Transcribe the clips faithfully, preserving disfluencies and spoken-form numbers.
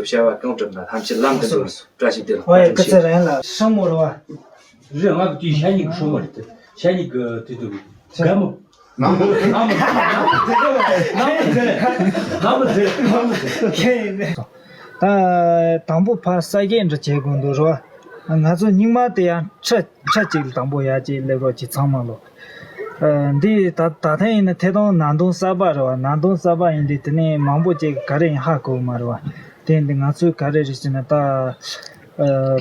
བྱ་བ་གང་བསྒྲུབ་ན་ཐམས་ཅད་ལམ་དུ་འགྲོ་བའི་བཀྲ་ཤིས་བདེ་ལེགས། ཨོ་ཡ། སྐུ་ཚེ་རིང་ལ་སྲིང་མོ་རེད་བ། རེད། ང་གི་དེའི་ཤ་ཉིག་གི་སྲུང་མ་རེད་དེ། ཤ་ཉིག་གི་དེ་དུ་དགའ་མོ། ནང་མོ་ནང་མོ་ནང་མོ་ཟེར་ནང་མོ་ཟེར་ནང་མོ་ཟེར། ཁྱེད་ཡིན་ནས། ད་དང་པོ་ཕ་ས་སྐྱེས་འདྲ་བྱེད་དགོས་འདུག་རོ། ང་ཚོ་སྙིང་མ་དེ་ཡང་ཁྲ་ཁྲ་གཅིག་དང་པོ་ཡར་གཅིག་སླེབས་རོགས་གྱིས་ཚང་མ་ལོ། ཨ། འདི་ད་ད་ཐེངས་ཡིན་ན་ཐད་གཏོང་ནང་དོན་གསར་པ་རེད་བ། ནང་དོན་གསར་པ་ཡིན་དུས་དེ་ནས་མང་པོ་ཅིག་ག་རེ་ཡིན་ཧ་གོ་གི་མ་རེད་བ། དེ་ཡིན་དུས་ང་ཚོས་ག་རེ་རེད་ཟེར་ན། ད་ཨ་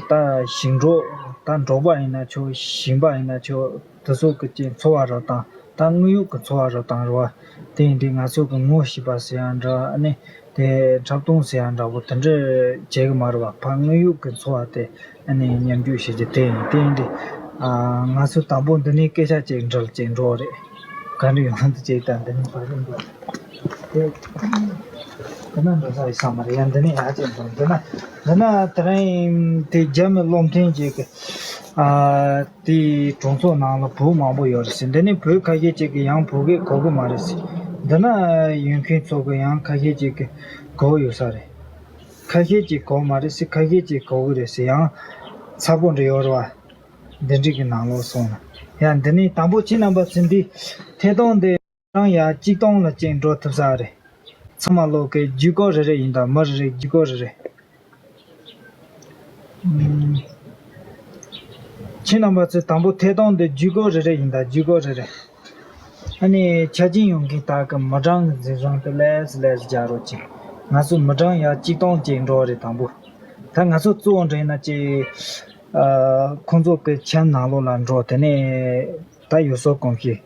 ད་ཞིང་འབྲོག་ད་འབྲོག་པ་ཡིན་ན་ཆོག་ཞིང་པ་ཡིན་ན་ཆོག་དེ་ཚོ་གི་ཅིག་འཚོ་བ་རོལ་སྟངས། ད་དངོས་ཡོད་ཀྱི་འཚོ་བ་རོལ་སྟངས་རེད་བ། དེ་ཡིན་དུས་ང་ཚོ་གི་ངོ་ཤེས་པ་ཟེར་ཡང་འདྲ། ཨ་ནི་དེ་འཁྲབ་སྟོན་ཟེར་ཡང་འདྲ་པོ་དེ་འདྲ་བྱེད་གི་མ་རེད་བ། ཕ་དངོས་ཡོད་ཀྱི་འཚོ་བ་དེ་ཨ་ནི་མཉམ་སྤྱོད་བྱེད་རྒྱུ་དེ་ཡིན། དེ་ཡིན་དུས་ཨ་ང་ཚོ་དང་པོ་འདི་ནས་སྐད་ཆ་ཅིག་འདྲ་ཅིག་འགྲོ་རེད། ག་འདྲ་ཡོང་འདུག་ཅིག་ད་འདི་ནས་བར་རིམ་འགྲོ་དེ་དེ་ན་འགྲོ་ས་ཡི་ས་མ་རེད། ཡང་འདི་ནས་ཡར་ཅིག་འགྲོ། འདི་ན་འདི་ན་དེ་རིང་དེ་རྒྱ་མི་བློ་མཐུན་ཅིག་གི་ཨ། དེའི་གྲོང་ཚོ་ནང་ལ་བོད་མང་པོ་ཡོད་རེད་ཟེར། འདི་ནས་བོད་ཁ་ཤས་ཅིག་གིས་ཡང་བོད་སྐད་གོ་གི་མ་རེད་ཟེར། འདི་ན་ཡོད་མཁན་ཚོ་གིས་ཡང་ཁ་ཤས་ཅིག་གིས་གོ་ཡོད་ས་རེད། ཁ་ཤས་ཅིག་གོ་མ་རེད་ཟེར། ཁ་ཤས་ཅིག་གོ་གི་རེད་ཟེར། ཡང་ཚ་པོ་འདྲ་ཡོད་རེད་བ། འདི་འདྲ་གི་ནང་ལོགས་སོང་ན། ཡང་འདི་ནས་དང་པོ་ཁྱེད་རྣམ་པ་ཚོ་འདི་ཐད་གཏོང་འདི་རང་ཡ་གཅིག་སྟོང་ལ་ཅིག་འགྲོ་ཐུབ་ས་རེད། ཚང་མ་ལོག་གི་བརྒྱུད་སྐོར་རེ་རེ་ཡིན་ད། མི་རེ་རེ་བརྒྱུད་སྐོར་རེ་རེ། ཁྱེད་རྣམ་པ་ཚོས་དང་པོ་ཐད་གཏོང་འདི་བརྒྱུད་སྐོར་རེ་རེ་ཡིན་ད། བརྒྱུད་སྐོར་རེ་རེ། ཨ་ནི་ཆ་རྐྱེན་ཡོད་མཁན་དག་གིས་མི་གྲངས་ཀྱི་འཛིན་བཟུང་དེ་ལས་སུ་ལས་སུ་རྒྱག་རོགས་གྱིས། ང་ཚོ་མི་གྲངས་ཡར་གཅིག་སྟོང་ཅིག་འགྲོ་བ་རེད་དང་པོ། ད་ང་ཚོ་གཙོ་བོ་འདྲ་ཡིན་ན་ཅིག་ཨ། ཁོང་ཚོ་གི་ཁྱིམ་ནང་ལོགས་ལ་འགྲོ། དེ་ནས་ད་ཡུལ་སྲོལ་གོམས་གཤིས།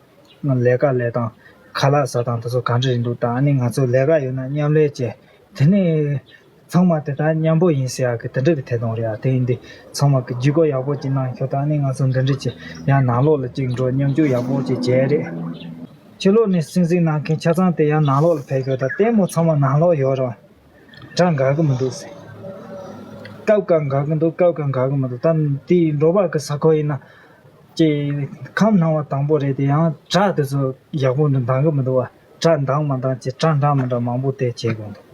ལས་ཀ་ལས་སྟངས། ཁ་ལག་ཟ་སྟངས་དེ་ཚོ་ག་འདྲ་རེད་འདུག་ད་ཨ་ནི་ང་ཚོ་ལས་ཀ་ཡོད་ན་མཉམ་ལས་བྱས། དེ་ནས་ཚང་མ་དེ་དག་མཉམ་པོ་ཡིན་ཟེར་ཡག་གི་དེ་འདྲ་གི་ཐད་གཏོང་རེད་ཨ། དེ་ཡིན་དུས་ཚང་མ་གི་བརྒྱུད་སྐོར་ཡག་པོ་ཅིག་གནང་ཤོག་ད་ཨ་ནི་ང་ཚོ་འདི་འདྲ་ཅིག་ཡང་ནང་ལོགས་ལ་ཅིག་འགྲོ། མཉམ་སྤྱོད་ཡག་པོ་ཅིག་བྱས་རེད། ཕྱི་ལོགས་ནས་སྲིང་སྲིང་གནང་མཁན་ཆ་ཚང་དེ་ཡང་ནང་ལོགས་ལ་ཕེབས་ཤོག་ད་ལྟད་མོ་ཚང་མ་ནང་ལོགས་ཡོད་རེད་བ། དགྲ་དགའ་གི་མི་འདུག་ཟེར། སྐབས་འགའ་དགའ་གི་འདུག་སྐབས་འགའ་དགའ་གི་མི་འདུག་ད་དེ་འབྲོག་པ་གི་ས་ཁུལ་ཡིན་ན། ཅེས་ཁམས་སྣང་བ་དང་པོ་རེད་དེ། ཡང་དགྲ་དེ་ཚོ་ཡག་པོ་འདུག་འདང་གི་མི་འདུག་བ། དགྲ་འདང་མ་འདང་ཅེས་དགྲ་འདྲ་མི་འདྲ་མང་པོ་དེ་བྱེད་དགོས་འདུག་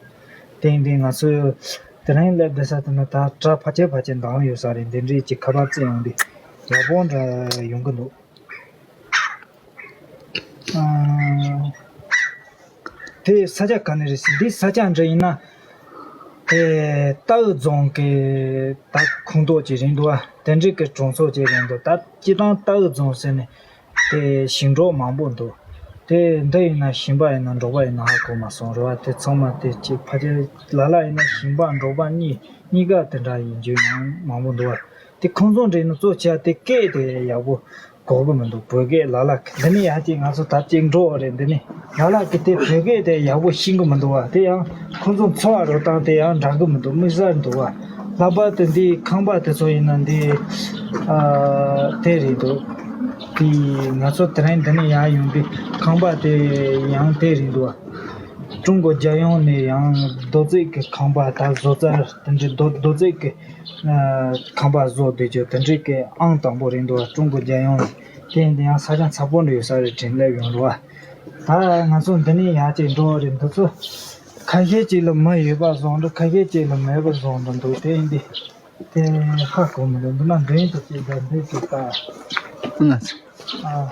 དེ་ཡིན་དུས་ང་ཚོས་དེ་རིང་སླེབས་བསྡད་ས་དེ་ན་ད་དགྲ་ཕལ་ཆེར་ཕལ་ཆེར་འདང་ཡོད་ས་རེད། འདི་འདྲའི་ཅིག་ཁ་པར་བཙལ་ཡོང་དུས་ཡག་པོ་འདྲ་ཡོང་གི་འདུག་ཨ། དེ་ས་ཆ་ག་ནས་རེད་ཟེར། འདི་ས་ཆ་འདྲ་ཡིན་ན། དེ་རྟའུ་རྫོང་གི་ད་ཁོངས་གཏོགས་ཅིག་རེད་འདུག་བ། དེ་འདྲའི་གི་གྲོང་ཚོ་ཅིག་རེད་འདུག་ད་སྤྱིར་བཏང་རྟའུ་རྫོང་ཟེར་ནས་དེ་ཞིང་འབྲོག་མང་པོ་འདུག་དེ་འདི་ཡིན་ན་ཞིང་པ་ཡིན་ན་འབྲོག་པ་ཡིན་ན་ཧ་གོ་མ་སོང་རེད་བ། དེ་ཚང་མ་དེ་ཅིག་ཕལ་ཆེར་ལ་ལ་ཡིན་ན་ཞིང་པ་འབྲོག་པ་གཉིས་གཉིས་ཀ་དེ་འདྲ་ཡིན་རྒྱུ་ཡང་མང་པོ་འདུག་བ། དེ་ཁོང་ཚོ་འདྲ་ཡིན་ན་གཙོ་ཆེ་བ་དེ་སྐད་དེ་ཡག་པོ་གོ་གི་མི་འདུག་བོད་སྐད་ལ་ལ་གི། འདི་ནས་ཡར་ཅིག་ང་ཚོ་ད་ཅིག་འགྲོ་བ་རེད། འདི་ནས་ལ་ལ་གི་དེ་བོད་སྐད་དེ་ཡག་པོ་ཤེས་གི་མི་འདུག་བ། དེ་ཡང་ཁོང་ཚོ་འཚོ་བ་རོལ་སྟངས་དེ་ཡང་འདྲ་གི་མི་འདུག་དམིགས་བསལ་འདུག་བ། ལྷག་པར་དུ་འདི་ཁང་པ་དེ་ཚོ་ཡིན་ན་འདི་ཨ་དེ་རེད་འདུག་དེ་ང་ཚོ་དེ་རིང་འདི་ནས་ཡར་ཡོང་དུས་ཁང་པ་དེ་ཡང་དེ་རེད་འདུག་བ། ཀྲུང་གོ་རྒྱལ་ཡོངས་ནས་ཡང་རྡོ་རྩིག་གི་ཁང་པ་དང་བཟོ་རྩལ་དེ་འདྲའི་རྡོ་རྡོ་རྩིག་གི་ཨ་ཁང་པ་བཟོ་བསྡད་རྒྱུ་དེ་འདྲའི་གི་ཨང་དང་པོ་རེད་འདུག་བ། ཀྲུང་གོ་རྒྱལ་ཡོངས་ནས། དེ་ཡིན་དུས་ཡང་ས་ཆ་ཚ་པོ་འདྲ་ཡོད་ས་རེད། དྲིན་སླེབས་ཡོང་རེད་བ། ད་ང་ཚོ་འདི་ནས་ཡར་ཅིག་འགྲོ་བ་རེད། འདི་ཚོ་ཁ་ཤས་ཅིག་ལ་མི་ཡོད་པ་བཟོ་འདྲ། ཁ་ཤས་ཅིག་ལ་མེད་པ་བཟོ་འདྲ་འདུག་དེ་ཡིན་དུས་དེ་ཧ་གོ་མི་འདུག་འདི་ན་མདུན་དུ་ཅིག་ད་འདི་ཅིག་ད། ང་ཚོ། ཨ།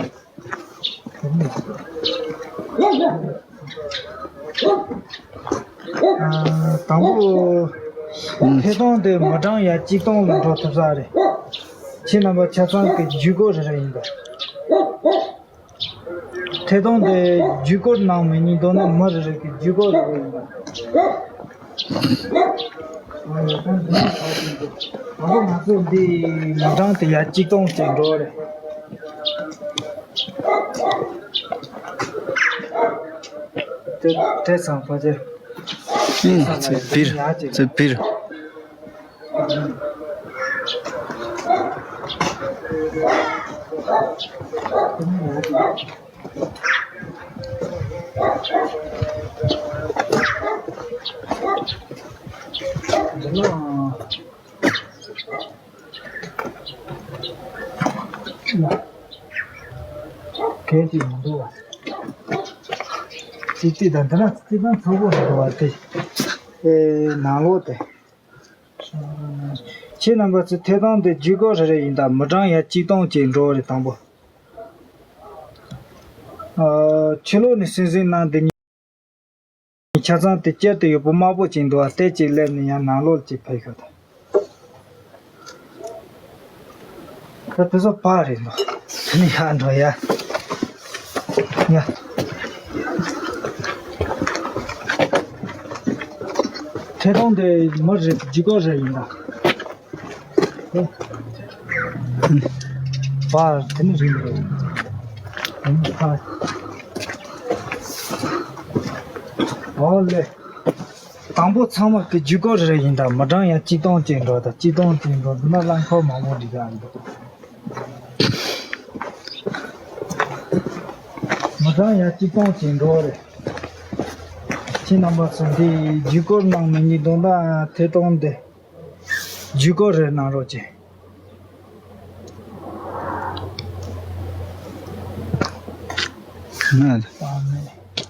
དེ་ནས། ཨ། དང་པོ་ཐད་གཏོང་དེ་མི་གྲངས་ཡ་གཅིག་སྟོང་ལ་འགྲོ་ཐུབ་ས་རེད། ཁྱེད་རྣམ་པ་ཆ་ཚང་གི་བརྒྱུད་སྐོར་རེ་རེ་ཡིན་པ། ཐད་གཏོང་དེ་བརྒྱུད་སྐོར་གནང་མེད་ཉིན་མདོར་ན་མི་རེ་རེ་གི་བརྒྱུད་སྐོར་རེ་རེ་ཡིན་པ། ང་ཚོ་འདི་མི་གྲངས་དེ་ཡ་གཅིག་སྟོང་ཅིག་འགྲོ་རེད། དེ་དེ་ཚང་ཕལ་ཆེར། ཨིན། ཚེ་འཕེལ། ཚེ་འཕེལ། གལ་ཅིག་མི་འདུག་བ། ཙི་ཙི་དང་འདི་ན་ཙི་ཙི་དང་ཚོགས་པོ་འདུག་བ་དེ། ཨེ་ནང་ལོགས་དེ། ཁྱེད་རྣམ་པ་ཚོས་ཐད་གཏོང་དེ་བརྒྱུད་སྐུར་རེ་རེ་ཡིན་ད། མི་གྲངས་ཡ་གཅིག་སྟོང་ཅིག་འགྲོ་རེད། དང་པོ། ཨ། ཕྱི་ལོགས་ནས་སིང་སིང་གནང་དེ་ཉིད་ཆ་ཚང་དེ་དཀྱིལ་དུ་ཡོད་པོ་དམར་པོ་ཅིག་འདུག་བ། དེ་གཅིག་སླེབས་ནས་ཡང་ནང་ལོགས་ཅིག་ཕེབས་ཤོག་ད། ད་དེ་ཚོ་ཕར་རེད་འདུག་དེ་ནས་ཡར་འགྲོ་ཡ། ཡ། ཐད་གཏོང་དེ་མི་རེ་བརྒྱུད་སྐུར་རེ་ཡིན་ད། ཕར་དེ་ནས་རེད་འདུག་ཕར། ཨོ་ལེ། དང་པོ་ཚང་མ་གི་བརྒྱུད་སྐུར་རེ་ཡིན་ད། མི་གྲངས་ཡང་གཅིག་སྟོང་ཅིག་འགྲོ་ད། གཅིག་སྟོང་ཅིག་འགྲོ་འདི་ན་རླངས་འཁོར་མང་པོ་འགྲིག་ག་འདུག་མི་གྲངས་ཡང་གཅིག་སྟོང་ཅིག་འགྲོ་རེད། ཁྱེད་རྣམ་པ་ཚོ་འདི་བརྒྱུད་སྐུར་གནང་མི་ཉིད་དོན་དག་ཐད་གཏོང་འདི་བརྒྱུད་སྐུར་རེ་གནང་རོགས་གྱིས། ང་། པ་མེ།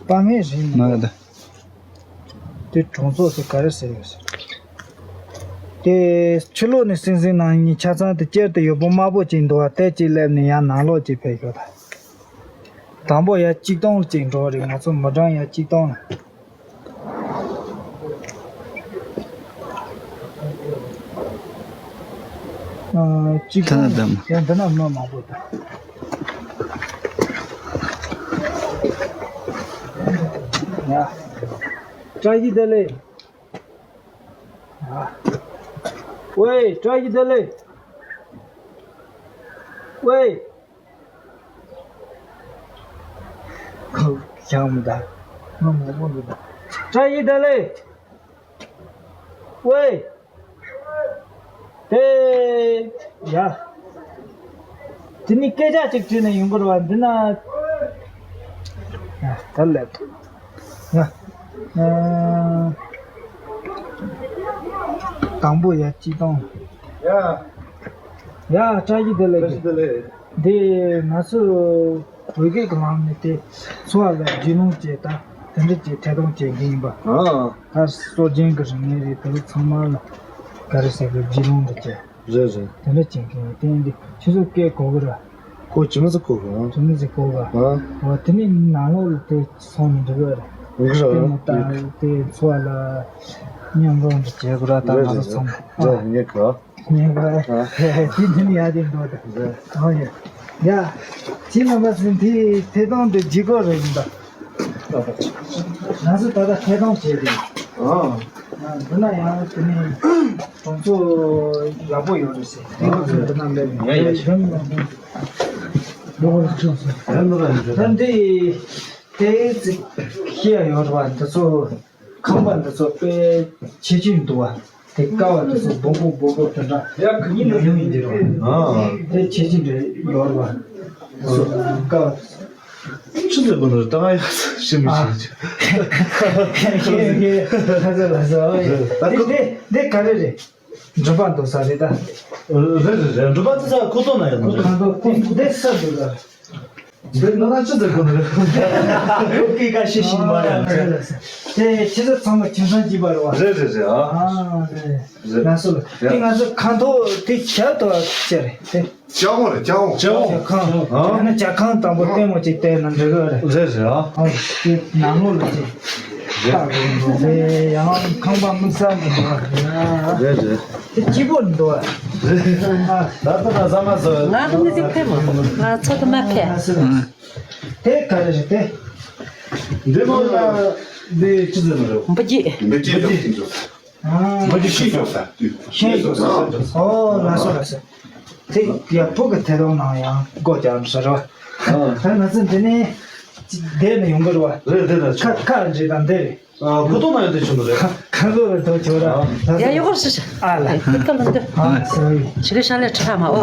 པ་མེ་རེད། ང་ད། དེ་གྲོང་ཚོ་དེ་ག་རེ་ཟེར་ཡོད་ཟེར། དེ་ཕྱི་ལོགས་ནས་སིང་སིང་གནང་མཁན་ཆ་ཚང་དེ་དཀྱིལ་དུ་ཡོད་པོ་དམར་པོ་ཅིག་འདུག་བ། དེ་གཅིག་སླེབས་ནས་ཡང་ནང་ལོགས་ཅིག་ཕེབས་ཤོག་ད། དང་པོ་ཡ་གཅིག་སྟོང་ཅིག་འགྲོ་རེད། ང་ཚོ་མི་གྲངས་ཡ་གཅིག་སྟོང་ལ། ཨ། གཅིག་ད་ན་དམ། ཡང་འདི་ན་མི་མང་པོ་འདུག་ཡ། བཀྲ་ཤིས་བདེ་ལེགས། ཡ། ཝེ། བཀྲ་ཤིས་བདེ་ལེགས། ཝེ། ཁོ་ཤང་མི་ད། ང་མང་པོ་འདུག་ད། བཀྲ་ཤིས་བདེ་ལེགས། ཝེ། དེ། ཡ། དེ་ནི་སྐད་ཆ་ཅིག་དྲིས་ནས་ཡོང་གི་རེད་བ། འདི་ན། ཡ། ད་ལབ་ཐུབ། ཡ། ཨ། དང་པོ་ཡ་གཅིག་སྟོང་། ཡ། ཡ། བཀྲ་ཤིས་བདེ་ལེགས། བཀྲ་ཤིས་བདེ་ལེགས། འདི་ང་ཚོ་བོད་སྐད་ཀྱི་ལམ་ནས་དེ་འཚོ་བ་ལ་རྒྱུས་ལོན་བྱས་ད་དེ་འདྲ་བྱས་ཐད་གཏོང་བྱེད་མཁན་ཡིན་པ། ཨ། ད་སྲོལ་རྒྱུན་གྱི་རིག་གནས་རེད། དེ་ཚོ་ཚང་མ་ལ་ག་རེ་ཟེར་དགོས། རྒྱུས་ལོན་འདྲ་བྱས། རེད་རེད། དེ་འདྲ་བྱེད་མཁན་ཡིན། དེ་འདི་ཁྱེད་ཚོ་སྐད་གོ་གི་རེད། གོ། ཇི་མ་ཚོ་གོ་གི། ཨ། ཇི་མ་ཚོ་གོ་གི། ཨ། འོ་དེ་ནི་ནང་ལོགས་ལ་དེ་སོང་ནས་འགྲོ་གི་རེད། འགྲོ་གི་རེད། དེ་ནི་ད་དེ་འཚོ་བ་ལ་མཉམ་རུབ་འདྲ་བྱེད་དགོས་ར། ད་ང་ཚོ་ཚང་མ། རེད་རེད། ངས་གོ། ངས་གོ། ཨ། དེ་འདི་ནི་ཡ་དེ་འགྲོ་ད། རེད། ཨོ་ཡ། ཡ། ཁྱེད་རྣམ་པ་ཚོ་འདི་ཐད་གཏོང་འདི་བརྒྱུད་སྐུར་རེད་འདུག་ང་ཚོ་ད་ལྟ་ཐད་གཏོང་བྱས་ཏེ། ཨ། ཨ། འདི་ན་ཡང་དེ་ནས་གྲོང་ཚོ་ཡག་པོ་ཡོད་རེད་ཟེར། དེ་ང་ཚོ་འདི་ན་སླེབས་ནས། ཡ་ཡ། ཡ། ད་འདི་དེ་ཚིག་ཤེས་ཡ་ཡོད་རེད་བ། འདི་ཚོ་ཁང་པ་འདི་ཚོ་དཔེ་ཆེ་ཆུང་འདུག་བ། དེ་ཀ་བ་དེ་ཚོ་སྦོམ་པོ་སྦོམ་པོ་དེ་འདྲ་ཡག་ཉུང་ཉུང་ཡིན་གྱི་རེད་བ། ཨ། དེ་ཆེ་ཆུང་འདྲ་ཡོད་རེད་བ། དེ་ཚོ་ཀ་བ་དེ་ཚོ། ཆུ་ཚོད་དགུ་ནས་ད་ང་ཡག་ཤེས་མི་ཤེས། ཨ། ཁྱེད་ཁྱེད་ལ་ཟེར་ལ་ཟེར། ཨོ་ཡ། ད་ཁོ་དེ་དེ་ག་རེ་རེད། འགྲུལ་པ་འདུག་ས་རེད་ད། རེད་རེད་རེད། འགྲུལ་པ་དེ་ས་ཁོ་ཐོག་ན་ཡོད་ནོ་རེད། ཁོ་ཐོག་ན་འདུག་དེ་དེ་ས་འདུག་ལ། འདི་ནང་ན་ཅི་ཟེར་དགོས་ནི་རེད། ཁོ་སྐད་ཀ་ཤེས་ཤེས་མ་རེད། ཨ། རེད་ལ་ཟེར། དེ་ཁྱེད་ཚོ་ཚང་མ་ཁྱིམ་ཚང་གཅིག་པ་རེད་བ། རེད་རེད་རེད། ཨ། ཨ་རེད། རེད། ལགས་སོ་ལགས། ཡ། དེ་ང་ཚོ་ཁང་ཐོག་དེ་ཇ་དང་ཅི་རེད་དེ། ཇ་འོང་རེད། ཇ་འོང་། ཇ་འོང་། ཇ་ཁང་། ཨ། ཡང་ན་ཇ་ཁང་དང་པོ་ལྟད་མོ་ཅིག་བལྟས་ན་འགྲིག་གི་རེད། རེད་རེད། ཨ། ཨ། དེ་ནང་ལོགས་ལ་ཅིག་རེད། ལྟ་དགོས་འདུག་དེ་ཡང་ཁང་པ་དམིགས་བསལ་མི་འདུག་རེད། རེད་རེད། དེ་སྐྱིད་པོ་འདུག་རེད། ཨ། ད་ལྟ་ན་ཟ་མ་ཟོས། ང་དུ་མི་ཚིག་ཕེབས་མ། ང་ཚོ་དུ་མ་ཕེབས། ཨ། དེ་ག་རེ་རེད་དེ། འདི་མོ་ལ་འདི་ཅི་ཟེར་ནི་རེད། འབུ་རྒྱུད། འབུ་རྒྱུད། འབུ་རྒྱུད། ཨ། འབུ་རྒྱུད་ཤིང་ཅོག་ས། ཤིང་ཅོག་ས། ཨོ་ལགས་སོ་ལགས་སོ། དེ་ཡ་བུ་གི་ཐད་གཏོང་ནང་ཡང་སྒོ་རྒྱག་འདྲ་ཟེར་བ། ཨ། ད་ང་ཚོ་འདི་ནས་བསྡད་ནས་ཡོང་གི་རེད་བ། རེད་རེད་རེད། ཁ་ཁ་འདྲི་དང་འདི་རེད། ཨ། ཁོ་ཐོག་ན་ཡོད་དེ་ཆུང་རེད། ཁ་ཁ་ལོ་རེ་དོ་ཆོ་ར། ཡ་ཡོ་གོ་ཤི་ཤི། ཨ་ལ། ཁ་ལོ་འདི། ཨ་སོ་རི། ཆི་གི་ཤ་ལེ་ཁྲ་མ་ཨོ།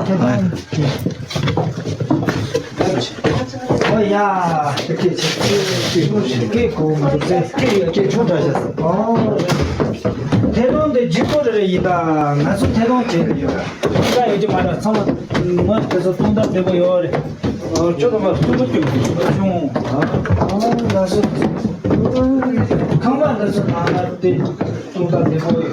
ཨོ་ཡ། ཁེ་ཁེ་ཁེ་གོ་མ་ཁེ་ཁེ་ཁེ་ཆུང་དྲག་ཤ་སོ། ཨོ། ཐད་གཏོང་དེ་ལྗིད་པོ་རེ་རེ་ཡིན་ད། ང་ཚོ་ཐད་གཏོང་བྱེད་ཀྱི་ཡོད། ད་ཡོད་ཀྱི་མ་རེད། ཚང་མ་ངོ་དེ་ཚོ་སྟོང་ཐབས་བདེ་པོ་ཡོད་རེད། ཨ། ཁྱོད་ཚང་མ་སུ་འགྲོ་སྐྱོད་ཀྱི་ཡོད། ཨ། ཨ་ལགས་སོ། ཁང་པ་འདི་ཚོ་ནང་ལ་དེ་སྟོང་ཐབས་བདེ་པོ་ཡོད།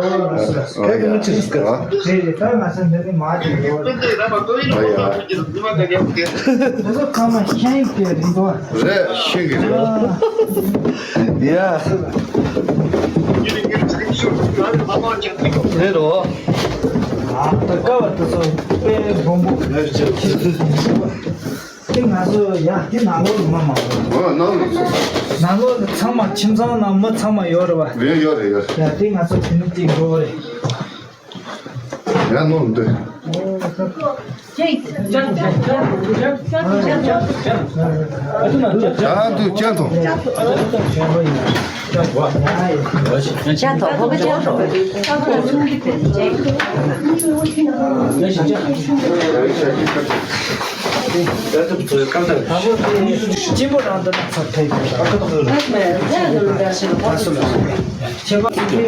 ཨོ་ལགས་སོ་ལགས་སོ། ཨ་ཡ། ཨ་ཡ། རེད་རེད། ད་ང་ཚོ་འདི་ནས་མ་བྱེད་ཡོད་རེད། ཨ་ཡ། འདི་ཚོ་ཚང་མ་ཤེས་ཀྱི་རེད་འདུག་རེད། ཤེས་ཀྱི་རེད། ཨ་ཡ། རེད་རོ། ཨ་ད་ཀ་བ་དེ་ཚོ་དཔེ་སྦོམ་པོ་རེད། དེ་ང་ཚོ་ཡ་དེ་ནང་ལོགས་ལ་མ་མང་པོ། ཨ་ནང་ལོགས་སོ། ནང་ལོགས་ལ་ཚང་མ་ཁྱིམ་ཚང་ནང་མི་ཚང་མ་ཡོད་རེད་བ། རེད། ཡོད་རེད། ཡོད་རེད། ཡ་དེ་ང་ཚོ་དེ་ནས་དེ་འགྲོ་རེད། ཡ་ནོར་འདུག་ཨོ་ད། ཨ་དུ་ཅན་དང་། ཅན་དང་ཧོ་ག་ཅན་དང་། སྐྱིན་པོ་རང་དུ་ཚར་ཐེབས་ཀྱི་ཁྱད་པར་དེ།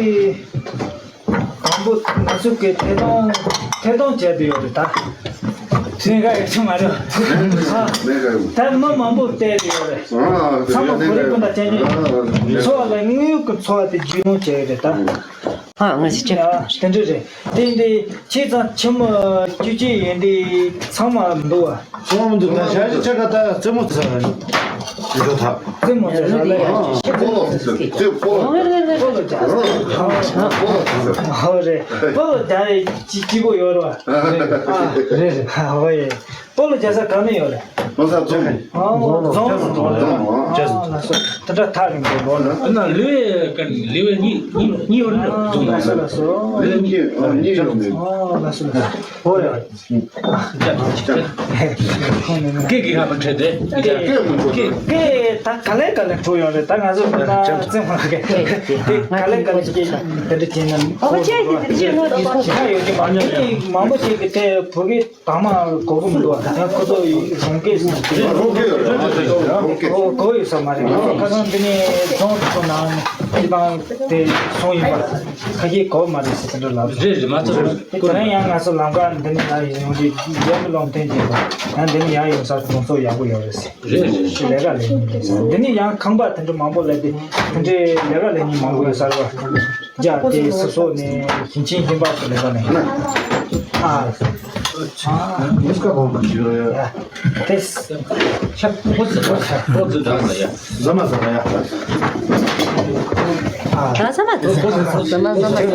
དང་པོ་ང་ཚོ་གི་ཐད་གཏོང་ཐད་གཏོང་བྱས་ཏེ་ཡོད་རེད་ད། ཚན་ཁ་ཡག་ཆུ་མ་རེད། ཨ་ད་མི་མང་པོ་བལྟས་ཏེ་ཡོད་རེད། ཚང་མ་གོ་རིམ་སྤུན་ཟླ་ཅན་ཅན་འཚོ་བ་ལ་དངོས་ཡོད་ཀྱི་འཚོ་བ་དེ་རྒྱུས་ལོན་བྱས་ཡོད་རེད་ད། ཨ་ང་ཚོ་ཅི། ཨ་དེ་འདྲ་རེད། དེ་འདི་ཁྱེད་ཚང་ཁྱིམ་བཅུ་གཅིག་ཡིན་དེ་ཚང་མ་འདུག་བ། ཚང་མ་འདུག་ད་ཞག་ཅིག་ཆ་ག་ད་རྩེད་མོ་རྩེ་ས་རེད། འདི་ཚོ་ད། རྩེད་མོ་རྩེ་ས་ལ་ཡང་ཅི་ཞིག་སྤོ་ལོ་རྩེ་སྤོ་ལོ་རྩེ་སྤོ་ལོ་རྩེ་སྤོ་ལོ་རྩེ། ཧོ་རེད། སྤོ་ལོ་རྩེ་ཅི་སྐྱིད་པོ་ཡོད་རེད་བ། ཨ་རེད་རེད། ཧོ་ཡེ། སྤོ་ལོ་རྒྱག་ས་ག་ནས་ཡོད་རེད། ལྷ་ས་རྫོང་། ཨ་རྫོང་། རྫོང་། རྫོང་། ཨ་ལགས་སོ། དེ་འདྲ་ཐག་རིང་པོ་འགྲོ་ན། ཨ་ན་ལུས་ཀ་ལུས་གཉིས་གཉིས་ཡོད་རེད། རྫོང་། ལགས་སོ་ལགས་སོ། ལུས་གཉིས་གཉིས་ཡོད་རེད། ཨ་ལགས་སོ་ལགས་སོ། ཨོ་ཡ། སྐད་ཀྱི་ཧ་མ་འཕྲད་དེ། སྐད་ད་ག་ལེ་ག་ལེ་འཕྲོ་ཡོང་རེད། ད་ང་ཚོ་ད་བཙན་དབང་གི་དེ་ག་ལེ་ག་ལེ་སྐད་དེ་འདྲ་བྱས་ན། ཨོ་ཁྱེད་ཀྱི་དེ་བྱས་ན་ད་ཡོད་ཀྱི་མ་རེད། མང་པོ་ཞིག་གི་དེ་བོད་སྐད་དྭངས་མ་གོ་གི་མི་འདུག་ད་ཁོ་ཚོ་རང་སྐད་ཟེར་ན་དེ་རང་སྐད་ཡོད་རེད། རང་སྐད་ཡོད་རེད། གོ་གོ་ཡོད་ས་མ་རེད། ང་ཚོ་ཁ་སང་འདི་ནས་རྫོང་དེ་ཚོ་ནང་སྤྱི་བཏང་དེ་སོང་ཡིན་པ་ཁ་སྐད་གོ་མ་རེད་ཟེར་དེ་འདྲ་ལབ་སོང་། རེད་རེད། མ་ཚོར་རེད། དེ་ཁོ་ན་ཡང་ང་ཚོ་ལམ་ཁ་འདི་ནས་ཡར་ཡོང་དུས་རྒྱལ་བའི་ལུང་བསྟན་བྱས་པ་ཡང་འདི་ནས་ཡར་ཡོང་ས་གྲོང་ཚོ་ཡག་པོ་ཡོད་རེད་ཟེར། རེད་རེད། ལས་ཀ་ལས་ཡིན་རེད་ཟེར། འདི་ནས་ཡང་ཁང་པ་དེ་འདྲ་མང་པོ་ལས་དེ་དེ་འདྲའི་ལས་ཀ་ལས་མཁན་མང་པོ་ཡོད་ས་རེད་པ། རྒྱ་དེ་སོ་སོ་ནས་ཞིང་ཆེན་ཧིན་པ་སུ་ལས་པ་ནས། ཨ། ཨ། ཉིས་ཀ་བོང་གི་ཡོད་རེད། དེ། ཁྱབ་ཁོ་ཚོ་ཁོ་ཚོ་ཁོ་ཚོ་འདྲ་ས་ཡ། ཟ་མ་ཟ་མ་ཡ། ཨ། ཟ་མ་ཟ་མ་ཟ་མ་ཟ་མ།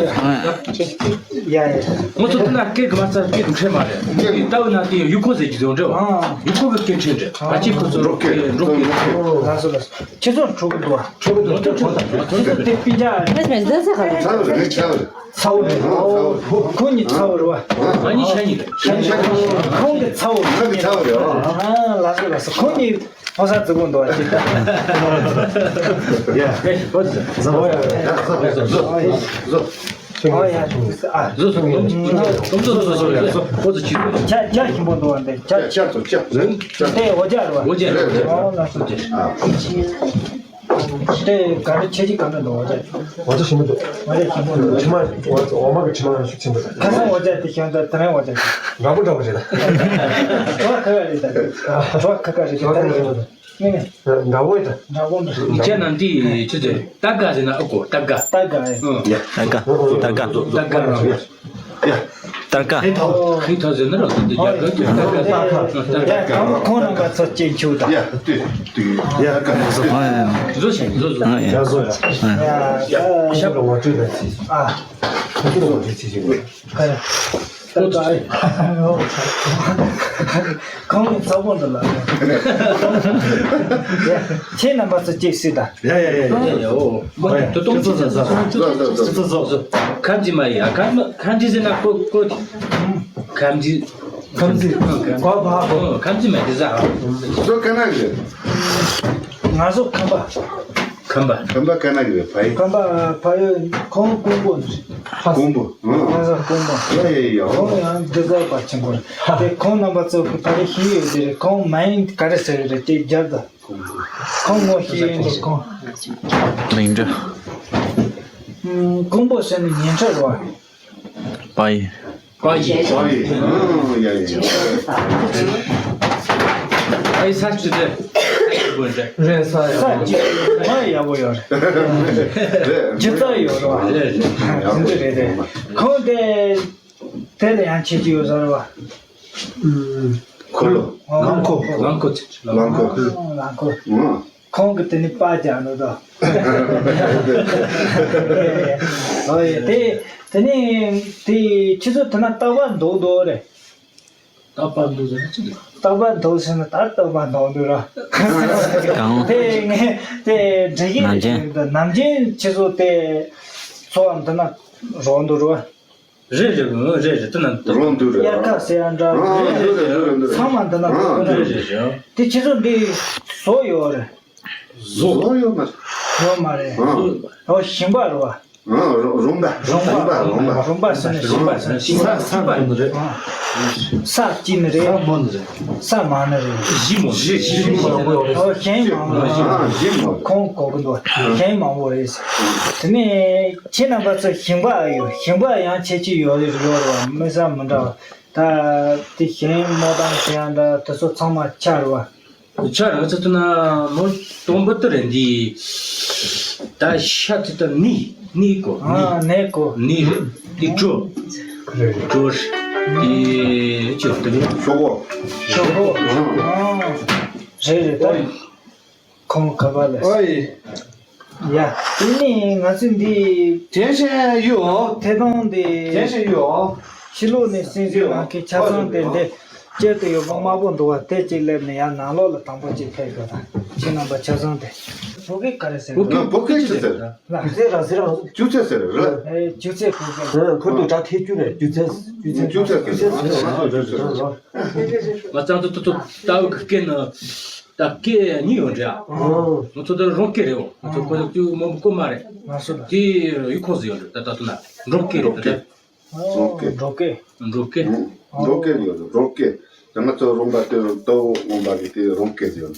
ཡ་ཡ། ང་ཚོ་དེ་ན་སྐད་གི་མ་རྩ་སྐད་དུ་ཁྲེལ་མ་རེད། སྐད་ལྟ་བུ་ན་དེ་ཡུ་ཁོ་ཟེར་གྱི་དོན་འདྲ་བ། ཡུ་ཁོ་གི་སྐད་ཁྲེལ་འདྲ། ང་ཅི་ཁོ་ཚོ་འགྲོ་སྐད་འགྲོ་སྐད། ལགས་སོ་ལགས་སོ། ཁྱེད་ཚོ་འཕྲོ་གི་འདུག་བ། འཕྲོ་གི་འདུག་ཁྱེད་ཚོ་དེ་སྤུན་ཀྱག་ཨེ་མེད་འཛིན་ས་ག་རེ། ཚ་བ་རེད། ཚ་བ་རེད། ཚ་བོ་རེད། ཨོ། ཁོང་གཉིས་ཚ་བོ་རེད་བ། ང་གཉིས་ཤ་གཉིས་རེད། ཤ་གཉིས་ཤ་གཉིས། ཁོང་གི་ཚ་བོ་རེད། ང་གི་ཚ་བོ་རེད། ཨ་ལགས་སོ་ལགས་སོ། ཁོང་གཉིས་ཕོ་གསར་བརྩི་གི་འདུག་བ་ཅིག་ཡ། ཨོ་ཡ། ཟ་བ་ཡ། ཟ་བ་ཟ་བ་ཟ། ཨོ་ཡ། ཨ། བཟོ་སོང་། བཟོ་སོང་། བཟོ་སོང་། བཟོ་སོང་། བཟོ་སོང་། ཁོ་ཚོ་ཅི་བཟོ། ཇ་ཇ་ཞིམ་པོ་འདུག་བ་འདི་ཇ། ཇ་ཏོ་ཇ། དེ་འོ་ཇ་རེད་བ། འོ་ཇ་རེད། ཨོ་ལགས་སོ། དེ་ག་རེ་ཁྱད་ཆོས་ག་འདྲ་འདུག་འོ་ཇ། འོ་ཇ་ཞིམ་པོ་འདུག་འོ་ཇ་ཞིམ་པོ་འདུག་དྲི་མ་འོ་འོ་མ་གི་དྲི་མ་ཤུགས་ཆེན་པོ་འདུག་ཁ་སང་འོ་ཇ་དེ་ཤང་ད་དེ་རིང་འོ་ཇ། འདྲ་པོ་འདྲ་པོ་རེད་ད། བྲོ་བ་ཁ་ཁ་རེད་ད། བྲོ་བ་ཁ་ཁ་རེད། བྲོ་བ་ཁ་ཁ་རེད། ནི་ནི། འདྲ་པོ་ཡིན་ད། འདྲ་པོ་འདྲ། ཁྱེད་རྣམས་དེ་ཆུ་ཚོད་ཏ་དགའ་ཟེར་ན་ཨ་གོ་ཏ་དགའ། ཏ་དགའ་ཨེ། ཨང་། ཏ་དགའ། ཏ་དགའ། ཏ་དགའ། ཏ་དགའ། ཧེ་ཐོ། ཧེ་ཐོ་ཟེར་ན་རོ་དེ་འདི་རྒྱ་གར་གྱི་ཏ་དགའ། ཏ་དགའ། ཁོང་ཁོང་རྣམ་པ་ཚོ་སྐྱེ་མཆོག་ད། ཡ་ཏུ་ཏུ་ཡ་ཀ་ནོ་ཟོ། བཟོ་ཞིག་བཟོ་བཟོ། ཡ་བཟོ་ཡ། ཡ་ཡ་ཞབས་ལ་ངོ་སྤྲོད་ད་ཚིག་ཨ། ཁོ་ཚོ་ལ་ངོ་སྤྲོད་ཚིག་ཞིག་དགོས། ཁོང་གི་ཚ་བོ་འདི་ལ། ཁྱེད་རྣམ་པ་ཚོ་གཅིག་སྲིད་ད། ཡ་ཡ་ཡ་ཡ་ཡ་ཨོ། ཁྱེད་ཚོ་ཚོ་ཚོ་ཚོ་ཚོ་ཚོ་ཁམས་ཅི་མ་ཡ་ཁམས་ཁམས་ཅི་ཟེར་ན་ཀོ་ཀོ། ཁམས་ཅི། ཁམས་ཅི། ཁམས་ཅི། ཁམས་ཅི་མ་དེ་ཟ། ཁམས་ཅི་མ་དེ་ཟ། ཁྱེད་ཚོ་ག་ན་གི། ང་ཚོ་ཁམས་པ། ཁམས་པ། ཁམས་པ་ག་ན་གི་ཕ་ཡུལ། ཁམས་པ་ཕ་ཡུལ་ཁོང་ཀོང་པོ་ནས། ཀོང་པོ། ཨང་། ང་ཚོ་ཀོང་པོ། ཡ་ཡ་ཡ། ཁོང་ཡང་འདི་ཟ་པ་ཆེན་པོ་རེད། དེ་ཁོང་རྣམ་པ་ཚོ་གི་ད་རེས་ཤེས་ཡོད་དེ་རེད། ཁོང་མ་ཡིན་ག་རེ་ཟེར་གི་རེད་དེ་རྒྱབ་ད། ཁོང་ངོ་ཤེས་ཡོད་འདུག་ཁོང་། མིང་འདྲ། ཀོང་པོ་ཟེར་ནི་ཉན་ཁྲ་རེད་བ། པ་ཡི། པ་ཡི། པ་ཡི། ཨང་། ཡ་ཡ་ཡ། ཨའི་ས་ཅི་རེད། རེད་ས་ཡ། ས་ཅི་མ་ཡག་པོ་ཡོད་རེད། རེད། ཇི་ལྟར་ཡོད་རེད་བ། རེད་རེད། ཡག་པོ་རེད་རེད། ཁོང་དེ་དེ་ལ་ཡང་ཁྱད་ཆོས་ཡོད་ས་རེད་བ། ཨུམ། འཁོར་ལོ། ཨོ། རླངས་འཁོར། རླངས་འཁོར། རླངས་འཁོར། ཨོ། རླངས་འཁོར། ཨང་། ཁོང་གི་དེ་ནི་པ་རྒྱག་ནོ་ད། ཨོ་ཡ། དེ་དེ་ནི་དེ་ཁྱེད་ཚོ་དེ་ན་རྟག་པར་འདུག་འདུག་རེད། རྟག་པར་འདུག་ཟེར་ན་ཅི་འདུག་རྟག་པར་འདུག་ཟེར་ན་ད་རྟག་པར་འདུག་འདུག་ར། གང་། དེ་ངས་དེ་འདྲ་ཡིན་ནམ་རྒྱུན། ནམ་རྒྱུན་ཁྱེད་ཚོ་དེ་ཚོ་བ་འདི་ན་རོགས་འདུག་ར། རེད་རེད། ཨང་། རེད་རེད། དེ་ན་འདུག་རོགས་འདུག་རེད། དབྱར་ཁ་ཟེར་ཡ་འདྲ། ཨང་། རེད་རེད་རེད་རེད། ཚང་མ་འདི་ན་འདུག་རེད། རེད་རེད་རེད། དེ་ཁྱེད་ཚོ་འདི་བཟོ་ཡོད་རེད། བཟོ་ཡོད་མ་རེད། ཡོད་མ་རེད། ཨང་། ཨོ་ཞིང་པ་རེད་བ། ཨང་། རུམ་པ། རུམ་པ། རུམ་པ། རུམ་པ་ཟེར་ན་ཞིང་པ་ཟེར་ན་ཞིང་པ། ས་ས་མོ་ནི་རེད། ཨང་། ས་སྐྱིད་ནི་རེད། ས་མོ་ནི་རེད། ས་མང་ནི་རེད། གཞི་མོ་ནི་རེད། གཞི་མང་པོ་ཡོད་རེད། ཨོ་གཞན་མང་པོ་ཡོད་རེད། ཨང་། གཞི་མོ། ཁོང་གོ་གི་འདུག་གཞན་མང་པོ་རེད། དེ་ནས་ཁྱེད་རྣམ་པ་ཚོ་ཞིང་པ་ཡོད། ཞིང་པ་ཡང་ཁྱད་ཆོས་ཡོད་རེད། ཡོད་རེད་བ། མི་ས་མི་འདྲ་བ། ད་དེ་གཞན་མོ་དང་དེ་ཡང་འདྲ་དེ་ཚོ་ཚང་མ་ཆ་རེད་བ། ཆ་རེད་ཚོད་ན་མོ་སྟོང་པོ་དེ་རེད་འདི། ད་ཤ་དེ་ད་ནི་ནི་གོ་ཨ་ནི་གོ་ནི་རེད། འདི་ཅོ་རེད། ཅོ་རེད། འདི་ཅོ་དེ་རེད། ཤོག་གོ་ཤོག་གོ་ཨ་རེད་རེད། ད་ཁོང་ཁ་པར་ལས། ཨོ་ཡི། ཡ། དེ་ནི་ང་ཚོ་འདི། དེ་བཞིན་ཡོད། ཐད་གཏོང་འདི། དེ་བཞིན་ཡོད། ཕྱི་ལོགས་ནས་སྲིད་འཛིན་ནང་གི་ཆ་ཚང་དེ་འདི། སྐྱེད་དུ་ཡོད་པ་དམར་པོ་འདུག་བ། དེ་གཅིག་སླེབས་ནས་ཡང་ནང་ལོགས་ལ་དང་པོ་གཅིག་ཕེབས་དགོས་དང་། ཁྱེད་རྣམ་པ་ཆ་ཚང་དེ། བོད་སྐད་ག་རེ་ཟེར། བོད་སྐད་ལ་ཟེར་ར་ཟེར་ར། ཅུ་ཚེ་ཟེར་ར། ཨེ་ཅུ་ཚེ་བོད་སྐད། ཁུར་དུ་སྒྲ་ཐེ་ཅུ་རེད། ཅུ་ཚེ་ཅུ་ཚེ་ཅུ་ཚེ་ཟེར་ར། ང་ཚང་ཏུ་ཏུ་ཏུ་ཏ་བུ་གི་སྐད་ནི་ད་སྐད་གཉིས་ཡོད་འདྲ། ང་ཚོ་ད་རོང་སྐད་རེད་འོ། ང་ཚོ་ཁོ་ཚོ་ཏུ་མང་པོ་གོ་མ་རེད། དེ་ཡུལ་ཁོངས་སུ་ཡོད་འདྲ། ད་ད་ཏུ་ན་རོང་སྐད་རེད། ད་ད། འབྲོག་སྐད། འབྲོག་སྐད། འབྲོག་སྐད་ཡོད་རེད། རོང་སྐད། ད་ང་ཚོ་རོང་པ་དེ་རུ་ལྟ་བུ་རོང་པ་གི་དེ་རོང་སྐད་ཟེར་ཡོད་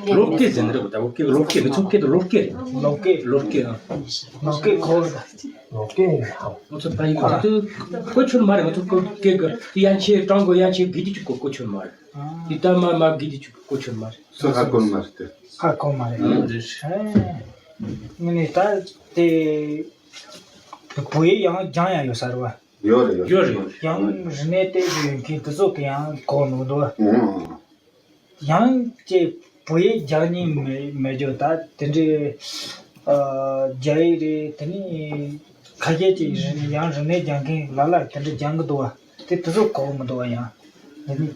རེད། ལོ་སྐད་ཟེར་ནི་རེད་པ། ད་བོད་སྐད་ལོ་སྐད། ང་ཚོ་སྐད་དུ་ལོ་སྐད་རེད། ལོ་སྐད། ལོ་སྐད་ཨ། ལོ་སྐད་ཁོ་རེད། ལོ་སྐད་ཡིན་ད། ང་ཚོ་ཕ་ཡུལ་ཁོ་ད་དུ་གོ་ཆོད་མ་རེད། ང་ཚོ་སྐད་གི་དེ་ཡན་ཆད་ཀྲང་གོ་ཡན་ཆད་གི་དེ་ཅིག་གོ་གོ་ཆོད་མ་རེད། དེ་ད་མ་མ་གི་དེ་ཅིག་གོ་ཆོད་མ་རེད། སུ་ཧ་གོ་མ་རེད་དེ། ཧ་གོ་མ་རེད། ཨ་རེད། ཨ་ནི་ད་དེ། བོད་ཡིག་ཡང་སྦྱང་ཡ་ཡོད་ས་རེད་བ། ཡོད་རེད་ཡོད་རེད། ཡོད་རེད་ཡོད་རེད། ཡང་རིག་གནས་བལྟས་ཀྱི་ཡོད་མཁན་དེ་ཚོ་གི་ཡང་གོ་ནོ་འདུག་ཨང་། ཡང་ཅེ་བོད་ཡིག་སྦྱང་སྙིང་མེད་མེད་རྒྱུ་ད་དེ་འདྲའི་ཨ་རྒྱ་ཡིག་རེད། དེ་ནི་ཁ་ཤས་ཅིག་རིག་ཡང་རིག་གནས་སྦྱང་མཁན་ལ་ལ་དེ་འདྲ་སྦྱང་གི་འདུག་བ། དེ་དེ་ཚོ་གོ་གི་མི་འདུག་བ། ཡང་དེ་ནི་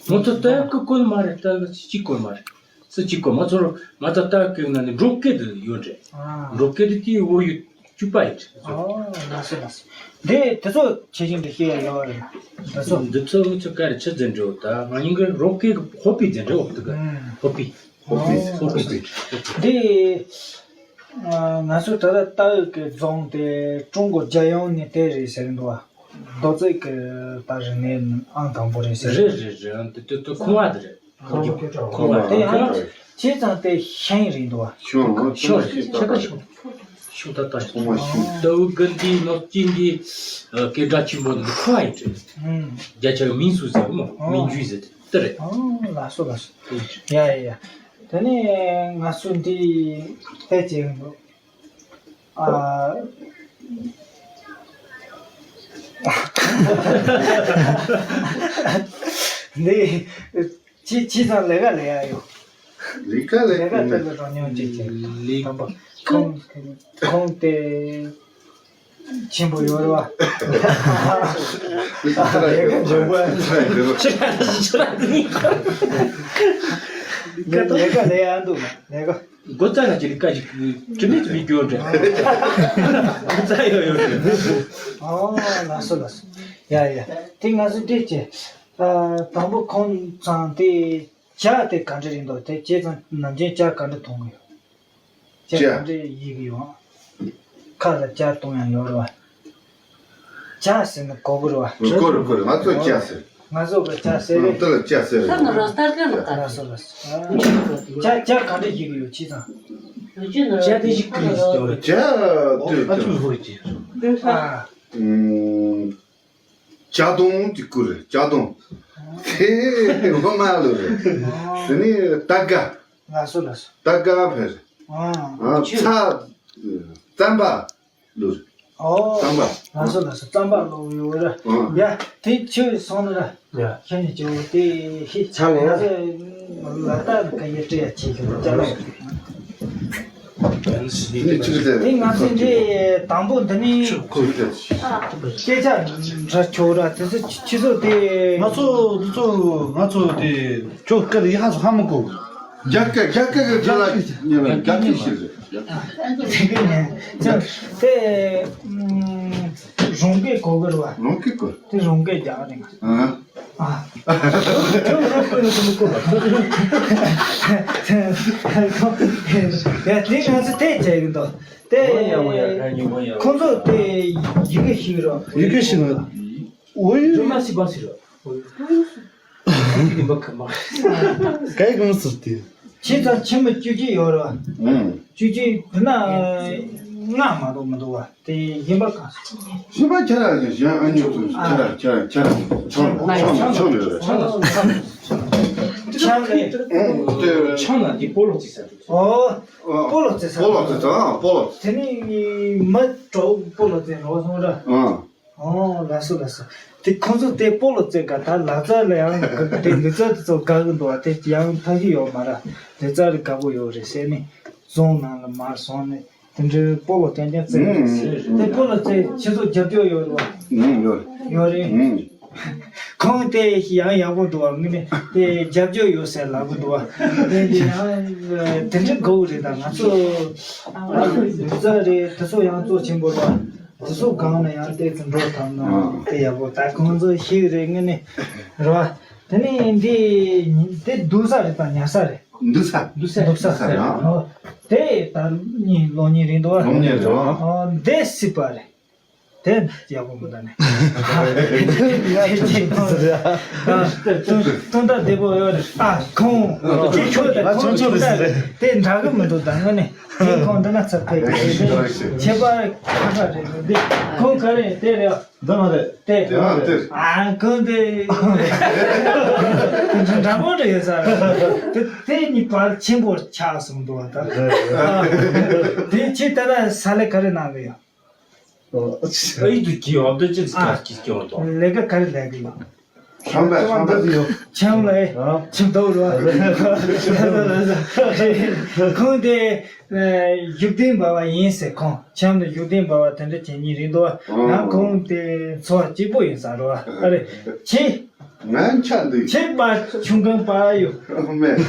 ང་ཚོ་ལྟ་སྐུ་བཀོལ་མ་རེད། ལྟ་སྐུ་གཅིག་བཀོལ་མ་རེད། སུ་གཅིག་གོ་མ་ཚོར་ང་ཚོ་ལྟ་སྐུ་ན་ནི་འབྲོག་སྐད་དུ་ཡོད་རེད། ཨ། འབྲོག་སྐད་དུ་དེའི་བོད་ཡིག་བཅུ་པ་ཡིན་རེད། ཨོ་ལགས་སོ་ལགས་སོ། འདི་དེ་ཚོ་ཆེ་ཆུང་འདི་ཤེས་ཡ་ཡོད་རེད། འདི་ཚོ། འདི་ཚོ་ང་ཚོ་ག་རེ་ཆི་ཟེར་འདྲ་བོ། ད་ང་གཉིས་ཀྱི་རོགས་སྐད་ཀྱི་ཧོ་པི་ཟེར་འདྲ་བོ་འདུག་ག་ཧོ་པི། ཧོ་པི། ཧོ་པི་ཟེར། འདི་ང་ཚོ་ད་ལྟ་ལྟ་བའི་གི་རྫོང་དེ་ཀྲུང་གོ་རྒྱལ་ཡོངས་ནས་དེ་རེད་ཟེར་འདུག་བ། རྡོ་རྩེད་ཀྱི་ད་རིག་གནས་ཨང་དང་པོ་རེད་ཟེར། རེད་རེད་རེད། འདི་དེ་དེ་ཁོ་བ་དེ་རེད། ཁོ་བ་དེ་ཡང་བྱས་ཙང་དེ་ཤིང་རེད་འདུག་བ། ཤིང་ཤིང་རེད། ཤིང་ད་ལྟ་ཤིང་ཤིང་ད་ལྟ་ཤིང་། ལྟ་བུ་དགུན་དེའི་ནགས་ཀྱི་འདི་སྐད་གྲགས་ཆེན་པོ་འདི་ཁོ་བ་ཡིན་རེད། ཨང་། རྒྱ་ཆེ་བའི་མིང་སུ་ཟེར་མོ། ཨང་། མིང་རྒྱུད་ཟེར་དེ་རེད། ཨང་། ལགས་སོ་ལགས་སོ། ཡ་ཡ་ཡ། དེ་ནས་ང་ཚོ་འདི་ཕལ་ཆེར་ཨ། འདི་ཅི་ཅི་ཙམ་ལས་ཀ་ལས་ཡ་ཡོད། ལས་ཀ་ལས་ལས་ཀ་དེ་ལ་རོ་མྱོང་བྱེད་ཀྱི་ལས་དམ་པ་ཁོང་ཁོང་དེ་ཆེན་པོ་ཡོད་རེད་བ། ལས་ཀ་འཇོན་པོ་ཡ། ལས་ཀ་ལས་ཡ་འདུག་ལས་ཀ། སྒོ་རྩ་ལ་ཅི་ལི་ཀ་ཅིག་དྲི་མེད་དུ་མི་འགྱུར་འདྲ། སྒོ་རྩ་ཡོད་ཡོད་རེད། ཨོ་ལགས་སོ་ལགས་སོ། ཡ་ཡ། དེ་ང་ཚོ་འདྲེས་ཀྱི། ཨ་དང་པོ་ཁོང་ཚང་དེ་ཇ་དེ་ག་འདྲ་རེད་འདུག་དེ་བྱས་ཙང་ནམ་རྒྱུན་ཇ་ག་འདྲ་འཐུང་གི་ཡོད། ཇ་ཇ་ག་འདྲ་ཡི་གི་ཡོད། ཁ་ལ་ཇ་འཐུང་ཡང་ཡོད་རེད་བ། ཇ་ཟེར་ན་གོ་གི་རེད་བ། གོ་རེད་གོ་རེད། ང་ཚོ་ཇ་ཟེར། ང་ཚོ་གི་ཇ་ཟེར་རེད། ཨ་དེ་ལ་ཇ་ཟེར་རེད། ལགས་སོ་ལགས་སོ། ཇ་ཇ་ག་འདྲ་ཡི་གི་ཡོད་ཅི་ཙང་། ཇ་དེ་ཞིག་གི་རེད་ཟེར་བ། ཇ་དེ་ཨ་ཆུ་ཧོ་ཅི། ཨ། ཨུམ། ཇ་དོང་གི་ཀུ་རེད། ཇ་དོང་། དེ་ངོ་མ་ལོ་རེད། དེ་ནི་ཏ་ག་ལགས་སོ་ལགས་སོ། ཏ་ག་ཕེར། ཨ། ཨ་ཆུ། ཚ། རྩམ་པ་ལོ་རེད། ཨོ། རྩམ་པ། ལགས་སོ་ལགས་སོ། རྩམ་པ་ལོ་ཡོད་རེད། ཨ། ཡ་དེ་ཆུ་སོང་ནི་ར། ཡ། ཁྱེད་ནི་ཇོ་དེ་ཧི་ཆ་ལེ་ཡ། ང་ཚོ་ལ་ད་ཁ་ཡེ་ཏྲེ་ཡ་ཆེ་གི་ཅ་ལག་དེ་ང་ཚོས་འདི་དང་པོ་འདི་ནི་སྐད་ཆ་འདྲ་ཆོག་ར། དེ་ཚོ་ཁྱི་ཚོ་དེ། ང་ཚོ་འདི་ཚོ་ང་ཚོ་དེ་ཁྱོད་སྐད་ཡི་ཧ་སུ་ཧ་མི་གོ། རྒྱ་སྐད། རྒྱ་སྐད་ཀྱི་རྒྱ་ལ་ཉན་རྒྱ་སྐད་ཤེས་རེད། དེ་གི་ནས་དེ་རོང་སྐད་གོ་གི་རེད་བ། རོང་སྐད་གོ། དེ་རོང་སྐད་རྒྱག་རེད། ཨ། ཨ། ཡ་དེ་ང་ཚོ་དེ་བྱས་གི་འདུག་དེ་ཁོང་ཚོ་དེ་ཡི་གེ་ཤེས་རོགས། ཡི་གེ་ཤེས་རོགས། འོ་ཡུ། ཇོ་མ་སི་བ་སི་རོགས། ཡིན་པ་ཁ་མ། གའི་གང་ཟེར་ཏེ། ཁྱེད་ཚང་ཁྱིམ་མི་བཅུ་གཅིག་ཡོད་རོགས། ཨང་། བཅུ་གཅིག་དེ་ན་ལྔ་མ་གཏོགས་མི་འདུག་བ། དེ་ཡིན་པ་གང་ཟེར། ཡིན་པ་ཁྱེད་རང་གཞན་ཨ་ཉོ་ཚོ་ཁྱེད་རང་ཁྱེད་རང་ཁྱེད་རང་ཆང་ཆང་ཆང་ཆང་ཡོད་རེད། ཆང་ལ་ཆང་ལ་ཆང་ལ་ཆང་ལ་འདི་སྤོ་ལོ་རྩེ་ས་འདུག་ཨོ། སྤོ་ལོ་རྩེ་ས། སྤོ་ལོ་རྩེ་ས། ཨ། སྤོ་ལོ། དེ་ནི་མི་གྲོགས་སྤོ་ལོ་རྩེ་རོགས་སོང་ར། ཨ། ཨོ་ལགས་སོ་ལགས་སོ། དེ་ཁོང་ཚོ་དེ་སྤོ་ལོ་རྩེ་ག་ད་ལག་རྩལ་ལ་ཡང་དེ་ལུས་རྩལ་དེ་ཚོ་དགའ་གི་འདུག་བ། དེ་ཡང་ཐབས་ཤེས་ཡོད་མ་ར། ལུས་རྩལ་རེ་དགའ་པོ་ཡོད་རེད་ཟེར་ནས་རྫོང་ནང་ལ་མར་སོང་ནས་དེ་འདྲའི་སྤོ་ལོ་རྐྱང་རྐྱང་རྩེ་གི་རེད་ཟེར། དེ་སྤོ་ལོ་རྩེ་ཁྱེད་ཚོ་རྒྱབ་སྐྱོར་ཡོད་རེད་བ། ཡོད་རེད། ཡོད་རེད། ཁོང་དེ་ཡང་ཡག་པོ་འདུག་བ། ངས་ནི་དེ་རྒྱབ་སྐྱོར་ཡོད་ཟེར་ལབ་གི་འདུག་བ། དེ་འདི་ཡང་དེ་འདྲ་དགོས་རེད། ད་ང་ཚོ་ལུག་རྫི་རེད། དེ་ཚོ་ཡང་གཙོ་ཆེན་པོ་རེད་བ། དེ་ཚོ་གང་ན་ཡང་ཏོག་ཙམ་འགྲོ་ཐུབ་ན་དེ་ཡག་པོ། ད་ཁོང་ཚོ་ཤེས་རེད། ངས་ནི་རེད་བ། དེ་ནས་འདི་དེ་བསྡུ་ས་རེད་དང་ཉར་ས་རེད། འདུག་ས། འདུག་ས། འདུག་ས་རེད། ཨོ། དེ་ད་གཉིས་ལོ་གཉིས་རིང་འདུག་བ། ལོ་གཉིས་རེད་བ། ཨོ། འདི་སྲིད་པ་རེད། དེ་ཡག་པོ་མི་འདུག་ནས། དུང་དུང་བདེ་པོ་ཡོད་རེད། ཨ་ཁོང་ཁྱོད་ད་ཁོང་ཆུང་ཆུང་རེད། དེ་འདྲ་གི་མི་འདུག་ད་ངས་ནི་དེ་ཁོང་འདི་ན་ཚབ་ཕེབས་ཀྱི་རེད། ཁྱད་པར་ཁ་ཁ་རེད། འདི་ཁོང་ག་རེ་དེ་རེད། འདི་མ་རེད། དེ། དེ་མ་རེད། ཨ་ཁོང་དེ་འདྲ་པོ་འདྲ་ཡོད་ས་རེད། དེ་དེ་གཉིས་བར་ཆེན་པོ་ཆགས་སོང་འདུག་བ། ད་དེ་ཁྱེད་ད་ལྟ་ས་ལེ་ག་རེ་གནང་གི་ཡོད། ཨ་ཡིག་ཏུ་གྱིས་འོབ་ཏུ་ཅི་ཙི་ཨ། ཀ་ཀྱི་སྐྱོར་དོ། ལས་ཀ་ག་རེ་ལས་ཀྱི་ཡོད། ཁྲམ་པས་ཁྲམ་པས། ཁྱམས་ལ་ཨེ། ཨ། ཁྱིམ་ཐོག་རུ་ཁོང་དེ་བཞུགས་གདན་འབར་བ་ཡིན་ཟེར། ཁོང་ཁྱམས་ལ་བཞུགས་གདན་འབར་བ་དེ་འདྲ་བྱེད་ཉིན་རིང་དུ་ང་ཁོང་དེ་འཚོ་བ་སྐྱིད་པོ་ཡིན་ས་རུ་ཨ་རེ། ཁྱེད་ང་ཆ་འདུག་ཁྱེད་པ་ཆུང་གང་པ་ཡོད། མེད།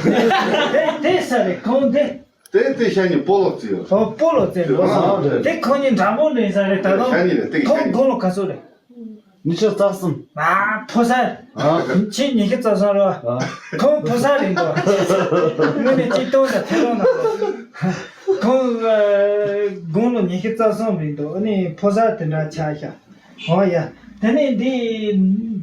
དེ་དེ་ས་རེ་ཁོང་དེ། དེ་དེ་ཤ་ཉེ་སྤོ་ལོ་བརྩི་ཡོད། ཨོ་སྤོ་ལོ་བརྩི་ཡོད། ཨ་རེད། དེ་ཁོ་གཉིས་འདྲ་པོ་འདྲ་ཡིན་ས་རེད། ད་དུང་ཤ་ཉེ་རེད། དེ་ཁོ་ཤ་ཉེ་དགུང་ལོ་ག་ཚོད་རེད། ཉི་ཤུ་རྩ་གསུམ། ཨ་ཕོ་གསར། ཨ། ཁྱེད་ཉི་ཤུ་རྩ་གསུམ་རེད་བ། ཨ། ཁོང་ཕོ་གསར་རེད་འདུག་དངོས་གནས་གཅིག་སྟོང་དང་ཐེ་ལོང་ན། ཁོང་དགུང་ལོ་ཉི་ཤུ་རྩ་གསུམ་རེད་འདུག་ཨ་ནི་ཕོ་གསར་དེ་འདྲ་ཆགས་ཤག་ཨོ་ཡ། དེ་ནས་འདི་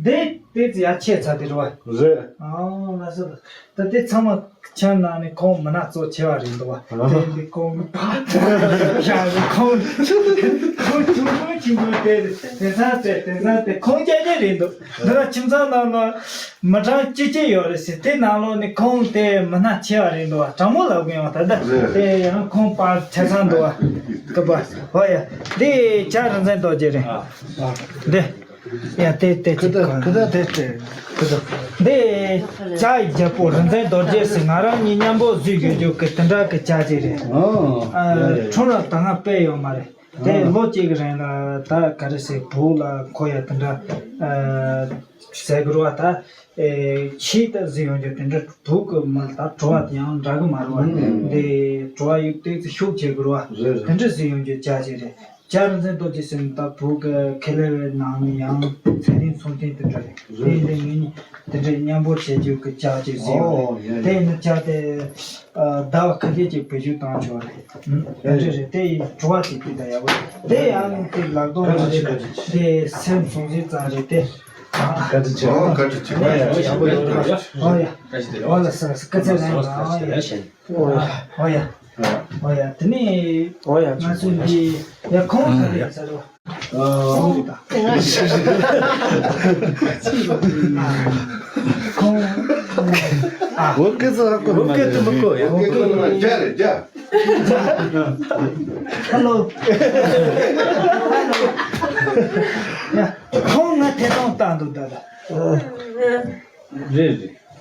འདི་དེ་ཙི་ཡ་ཆེ་ཚ་དེ་རེད་བ། རེད། ཨོ་ལགས་སོ། ད་དེ་ཚང་མ་ཁྱེད་ནང་ནས་ཁོང་མི་སྣ་གཙོ་ཆེ་བ་རེད་འདུག་བ། དེ་འདི་ཁོང་གི་ཕ་ཡ་རེད། ཁོང་ཁོང་ཆུང་ཆུང་ཆུང་ཆུང་དེ་དེང་སང་དེ་དེང་སང་དེ་ཁོང་རྐྱང་རྐྱང་རེད་འདུག་འདི་ལ་ཁྱིམ་ཚང་ནང་ལ་མི་གྲངས་གཅིག་གཅིག་ཡོད་རེད་ཟེར། དེ་ནང་ལོགས་ནས་ཁོང་དེ་མི་སྣ་ཆེ་བ་རེད་འདུག་བ། དྲང་མོ་ལབ་གི་ཡོང་ད་ལྟ་རེད། དེ་ཡང་ཁོང་པར་ཆ་ཚང་འདུག་བ། སྐུ་པར་ཧོ་ཡ། འདི་ཇ་རིན་ཆེན་རྡོ་རྗེ་རེད། འདི། ཡ་དེ་དེ་ཅི་ཁ་ད་ཁ་ད་དེ་དེ་ཁ་ད། འདི་ཇ་རྒྱལ་པོ་རིན་ཆེན་རྡོ་རྗེ་ཟེར། ང་རང་གཉིས་མཉམ་པོ་བཟོས་ཡོད་རྒྱུ་གི་དེ་འདྲ་གི་ཇ་ཅིག་རེད། ཨ། ཨ་ཡ་ཡ། ཁྲོམ་ལ་ད་སྔ་སྤེལ་ཡོད་མ་རེད། དེ་ཨ། ལོ་གཅིག་གི་རིང་ལ་ད་ག་རེ་ཟེར་བུ་ལ་ཁོ་ཡ་དེ་འདྲ་ཨ་ཟེར་དགོས་རེད་བ། ད་ཨེ་ཕྱིས་ད་བཟོས་ཡོང་རྒྱུ་དེ་འདྲ་བུ་གི་མི་ལ་ད་བྲོ་བ་དེ་ཡང་འདྲ་གི་མ་རེད་བ། ཨ། འདི་བྲོ་བ་ཡུག་ཏོག་ཙམ་ཤུགས་ཆེ་དགོས་རེད་བ། རེད་རེད། དེ་འདྲ་བཟོས་ཡོང་རྒྱུ་ཇ་ཅིག་རེད། ཇ་རིན་ཆེན་རྡོ་རྗེ་ཟེར་ནི་ད་བོད་ཀྱི་ཁེ་ལས་པའི་ནང་ནས་ཡང་ཚད་ལྡན་ཚོང་རྟེན་དེ་འདྲ་རེད། རེད། དེ་ཡིན་དུས་ངེད་གཉིས་དེ་འདྲའི་མཉམ་པོ་བྱེད་རྒྱུ་གི་ཇ་ཅིག་བཟོས་ཡོད་རེད། ཨོ་ཡ་ཡ། དེ་ཡིན་ན་ཇ་དེ་ཟླ་བ་ཁ་ཤས་ཅིག་བེད་སྤྱོད་བཏང་ཆོག་རེད། དེ་འདྲ་རེད། དེ་ཡིན་བྲོ་བ་ཅིག་དེ་ད་ཡག་པོ་རེད། དེ་ཡང་དེ་ལག་ཐོག་མ་རེད། དེ་སེམས་ཚོང་ཟིན་ཙང་རེད་དེ། བཀའ་དྲིན་ཆེ། ཨོ་བཀའ་དྲིན་ཆེ། ཨོ་ཡ་ཡག་པོ་ཡོད་རེད། ཨོ་ཡ་ཨོ་ཡ་ལགས་སོ་ལགས་སོ། སྐུ་ཚེ་རིང་ལ། ཨོ་ཡ། ཨོ་ཡ། ཨོ་ཡ། དེ་ནས་ཨོ་ཡ། ང་ཚོ་འདི་ཡ་ཁོང་ག་རེ་ཡིན་ས་རེད་བ། ཁོང་ཨ། འོ་སྐད་ཆ་ཧ་གོ་མ་རེད། འོ་སྐད་དུ་མི་གོ་ཡ། འོ་སྐད་དུ་མི་གོ་ཡ། ཧ་ལོ། ཡ་ཁོང་ང་ཐད་གཏོང་བཏང་འདུག་ད་ལྟ། རེད་རེད།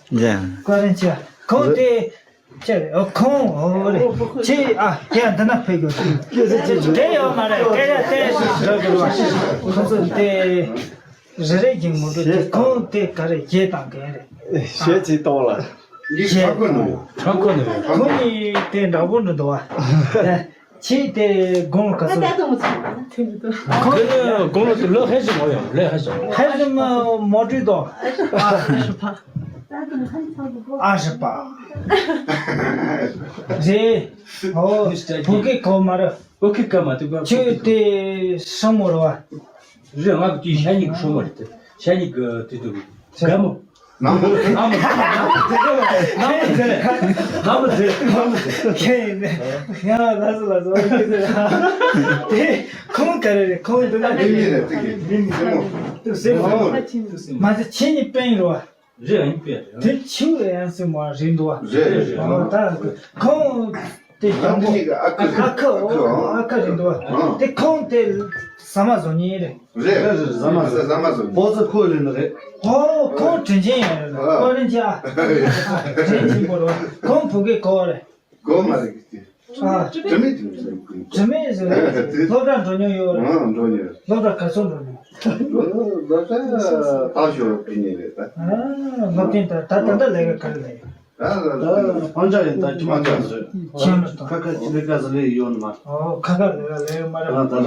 ཡ། བཀའ་དྲིན་ཆེ། ཁོང་དེ། ཁྱེད་ཨོ་ཁོང་ཨོ་རེད། ཁྱེད་ཨ་ཡ་འདི་ན་ཕེབས་དགོས། དེ་ཡོད་མ་རེད། སྐད་ཆ་དེ་འགྲོ་དགོས་པ། ཁོ་ཚོ་དེ་རེ་རེ་བཞིན་ངོ་སྤྲོད་དེ། ཁོང་དེ་ག་རེ་བྱེད་དང་ག་རེ། ཞེ་ཅིག་གཏོང་ལ། འདི་ཁྲ་ཁོ་ནོ། ཁྲ་ཁོ་ནོ། ཁོང་ནི་དེ་འདྲ་པོ་འདྲ་འདུག་བ། ཁྱེད་དེ་དགུང་ལོ་ག་ཚོད། ཁོང་དེ་ནི་དགུང་ལོ་དེ་ལོ་ཧེ་ཞིག་མོ་ཡོང་ལོ་ཧེ་ཞིག་ཧེ་ཞིག་མོ་དྲུག་དོ། ཨ་ཧྲི་པ། རེད། ཨོ། བོད་སྐད་གོ་མ་རེད། བོད་སྐད་གོ་མ་ཐུབ་པ། ཁྱོད་དེ་སྲུ་མོ་རེད་བ། རེད། ང་གི་དུས་ཤ་ཉིག་གི་སྲུ་མོ་རེད་དེ། ཤ་ཉིག་གི་དུས་དུ་རེད། དགའ་མོ། ནམ་མོ། ནམ་མོ་ཟེར། ནམ་མོ་ཟེར། ནམ་མོ་ཟེར། ཁྱེད་ཡིན་ནས། ཡང་ལ་སོ་ལ་སོ་ཨོ་ཁྱེད་ཟེར། དེ་ཁོང་ག་རེ་རེད། ཁོང་འདི་ན་དེ་མི་རེད། དེ་གི་མི་མི་སྲུ་མོ། དུ་སྲུ་མོ། སྲུ་མོ་རེད། དུ་སྲུ་མོ། མ་ཟད་ཁྱེད་གཉིས་སྤུན་རེད་བ། རེད། ཨ་ནི་དཔེ་རེད། དེ་ཆུ་ཡང་སྲུ་མོ་རེད་འདུག་བ། རེད་རེད། ཨ་ད་ཁོང་དེ་ང་ཡང་པོ་གཉིས་ཀྱི་ཨ་ཁུ་ཨ་ཁུ། ཨོ་ཨ་ཁུ་རེད་འདུག་བ། ཨ་དེ་ཁོང་དེ་ཟ་མ་བཟོ་མཁན་རེད། རེད་རེད་རེད། ཟ་མ་ཟ་ཟ་མ་བཟོ་མཁན། པོ་ཙི་ཁོ་ལེན་ནི་རེད། ཨོ་ཁོང་དྲིན་ཆེན་ཡང་རེད། ཨོ་ཨོ་རིན་ཆེན་ཨ། དྲིན་ཆེན་པོ་རེད་བ། ཁོང་བོད་སྐད་གོ་བ་རེད། གོ་མ་རེད་གི། ཨ། དྲི་མེད་དྲི་མེད་ཟེར། དྲི་མེད་ཟེར་བ་དེ་སློབ་གྲྭ་འགྲོ་མྱོང་ཡོད་རེད། ཨ། འགྲོ་མྱོང་ཡོད། སློབ་གྲྭ་ག་ཚོད་འགྲོ་མྱོང་། སློབ་གྲྭ་ལྟག་ཤོར་ཕེབས་མཁན་རེད་ད། ཨ། སློབ་ཐོན་ད་ད་ད་ལྟ་ལས་ཀ་ག་རེ་ལས་ཡོད། ད་ལ་ད་ཕན་ཆ་ཡིན་ད་ཁྱིམ་ཚང་ཚོས་ཁྱིམ་ཚང་ཁ་ཁ་ཅི་ལས་ཀ་ཟེར་ལས་ཡོད་ནི་མ། ཨོ་ཁ་ཁ་ལས་ཀ་ལས་ཡོད་མ་རེད། ཨ་ད་ལ་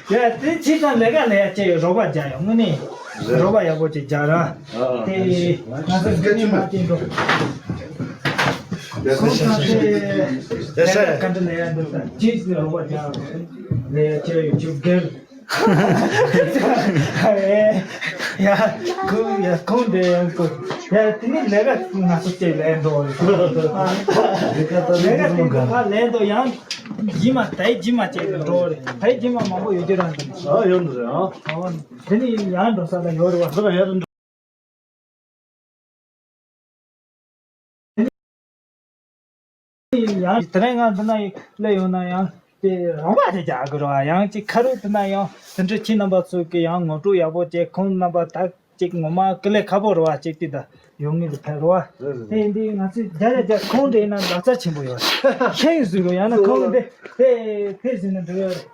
ཡ་དེ་ཁྱིམ་ཚང་ལས་ཀ་ལས་ཡ་ཅེ་ཡོད། རོགས་པ་རྒྱག་ཡོད་དངོས་གནས་རོགས་པ་ཡག་པོ་ཅིག་རྒྱག་ར། དེ་ང་ཚོ་འདི་ནས་མ་བསྟན་འགྲོ། ཁོང་ཚང་དེ་ལས་ཀ་ག་འདྲ་ལས་ཡ་འདུག་ད་ཅིག་རོགས་པ་རྒྱག་ལས་ཡ་ཅེ་ཡོད་ཅུ་རྒན། ཡ། ཁོང་ཡ་ཁོང་དེ་ཡང་ཁོ། ཡ་དེ་ནི་ལས་ཀ་ང་ཚོ་བཅས་ལས་འགྲོ་བ་རེད། ལས་ཀ་དེ་ཁོ་ཕར་ལས་འགྲོ་ཡང་རྗེས་མ་དེ་རྗེས་མ་བཅས་ལས་འགྲོ་བ་རེད། དེ་རྗེས་མ་མང་པོ་ཡོད་རྒྱུ་རང་དང་། ཨ་ཡོད་འདུག་རེད་ཨ། ཨོ། དེ་ནི་ཡང་འགྲོ་ས་ལ་ཡོད་རེད་བ། ཟེར་ཡ་རེད། ཡང་དེ་རིང་ང་འདི་ན་སླེབས་ཡོང་ན་ཡང་དེ་རོགས་པ་དེ་རྒྱག་དགོས་རེད་བ། ཡང་ཅིག་ཁ་རུ་དེ་ན་ཡང་དེ་འདྲ་ཁྱེད་རྣམ་པ་ཚོ་གི་ཡང་ངོ་སྤྲོད་ཡག་པོ་བྱས། ཁོང་རྣམ་པ་ད་ཅིག་ངོ་མ་དཀའ་ལས་ཁག་པོ་རེད་བ། ཅིག་དེ་ད་ཡོང་ངེས་ལ་ཕན་རེད་བ། རེད་རེད་དེ་འདི་ང་ཚོས་རྒྱ་རྒྱ་རྒྱ་ཁོང་འདྲ་ཡིན་ན་ལག་རྩལ་ཆེན་པོ་ཡོད་རེད། ཤེས་ཟིན་རོ་ཡང་ན་ཁོང་འདི་དེ་ཕེབས་ཟིན་ན་འགྲིག་ཡོད་རེད།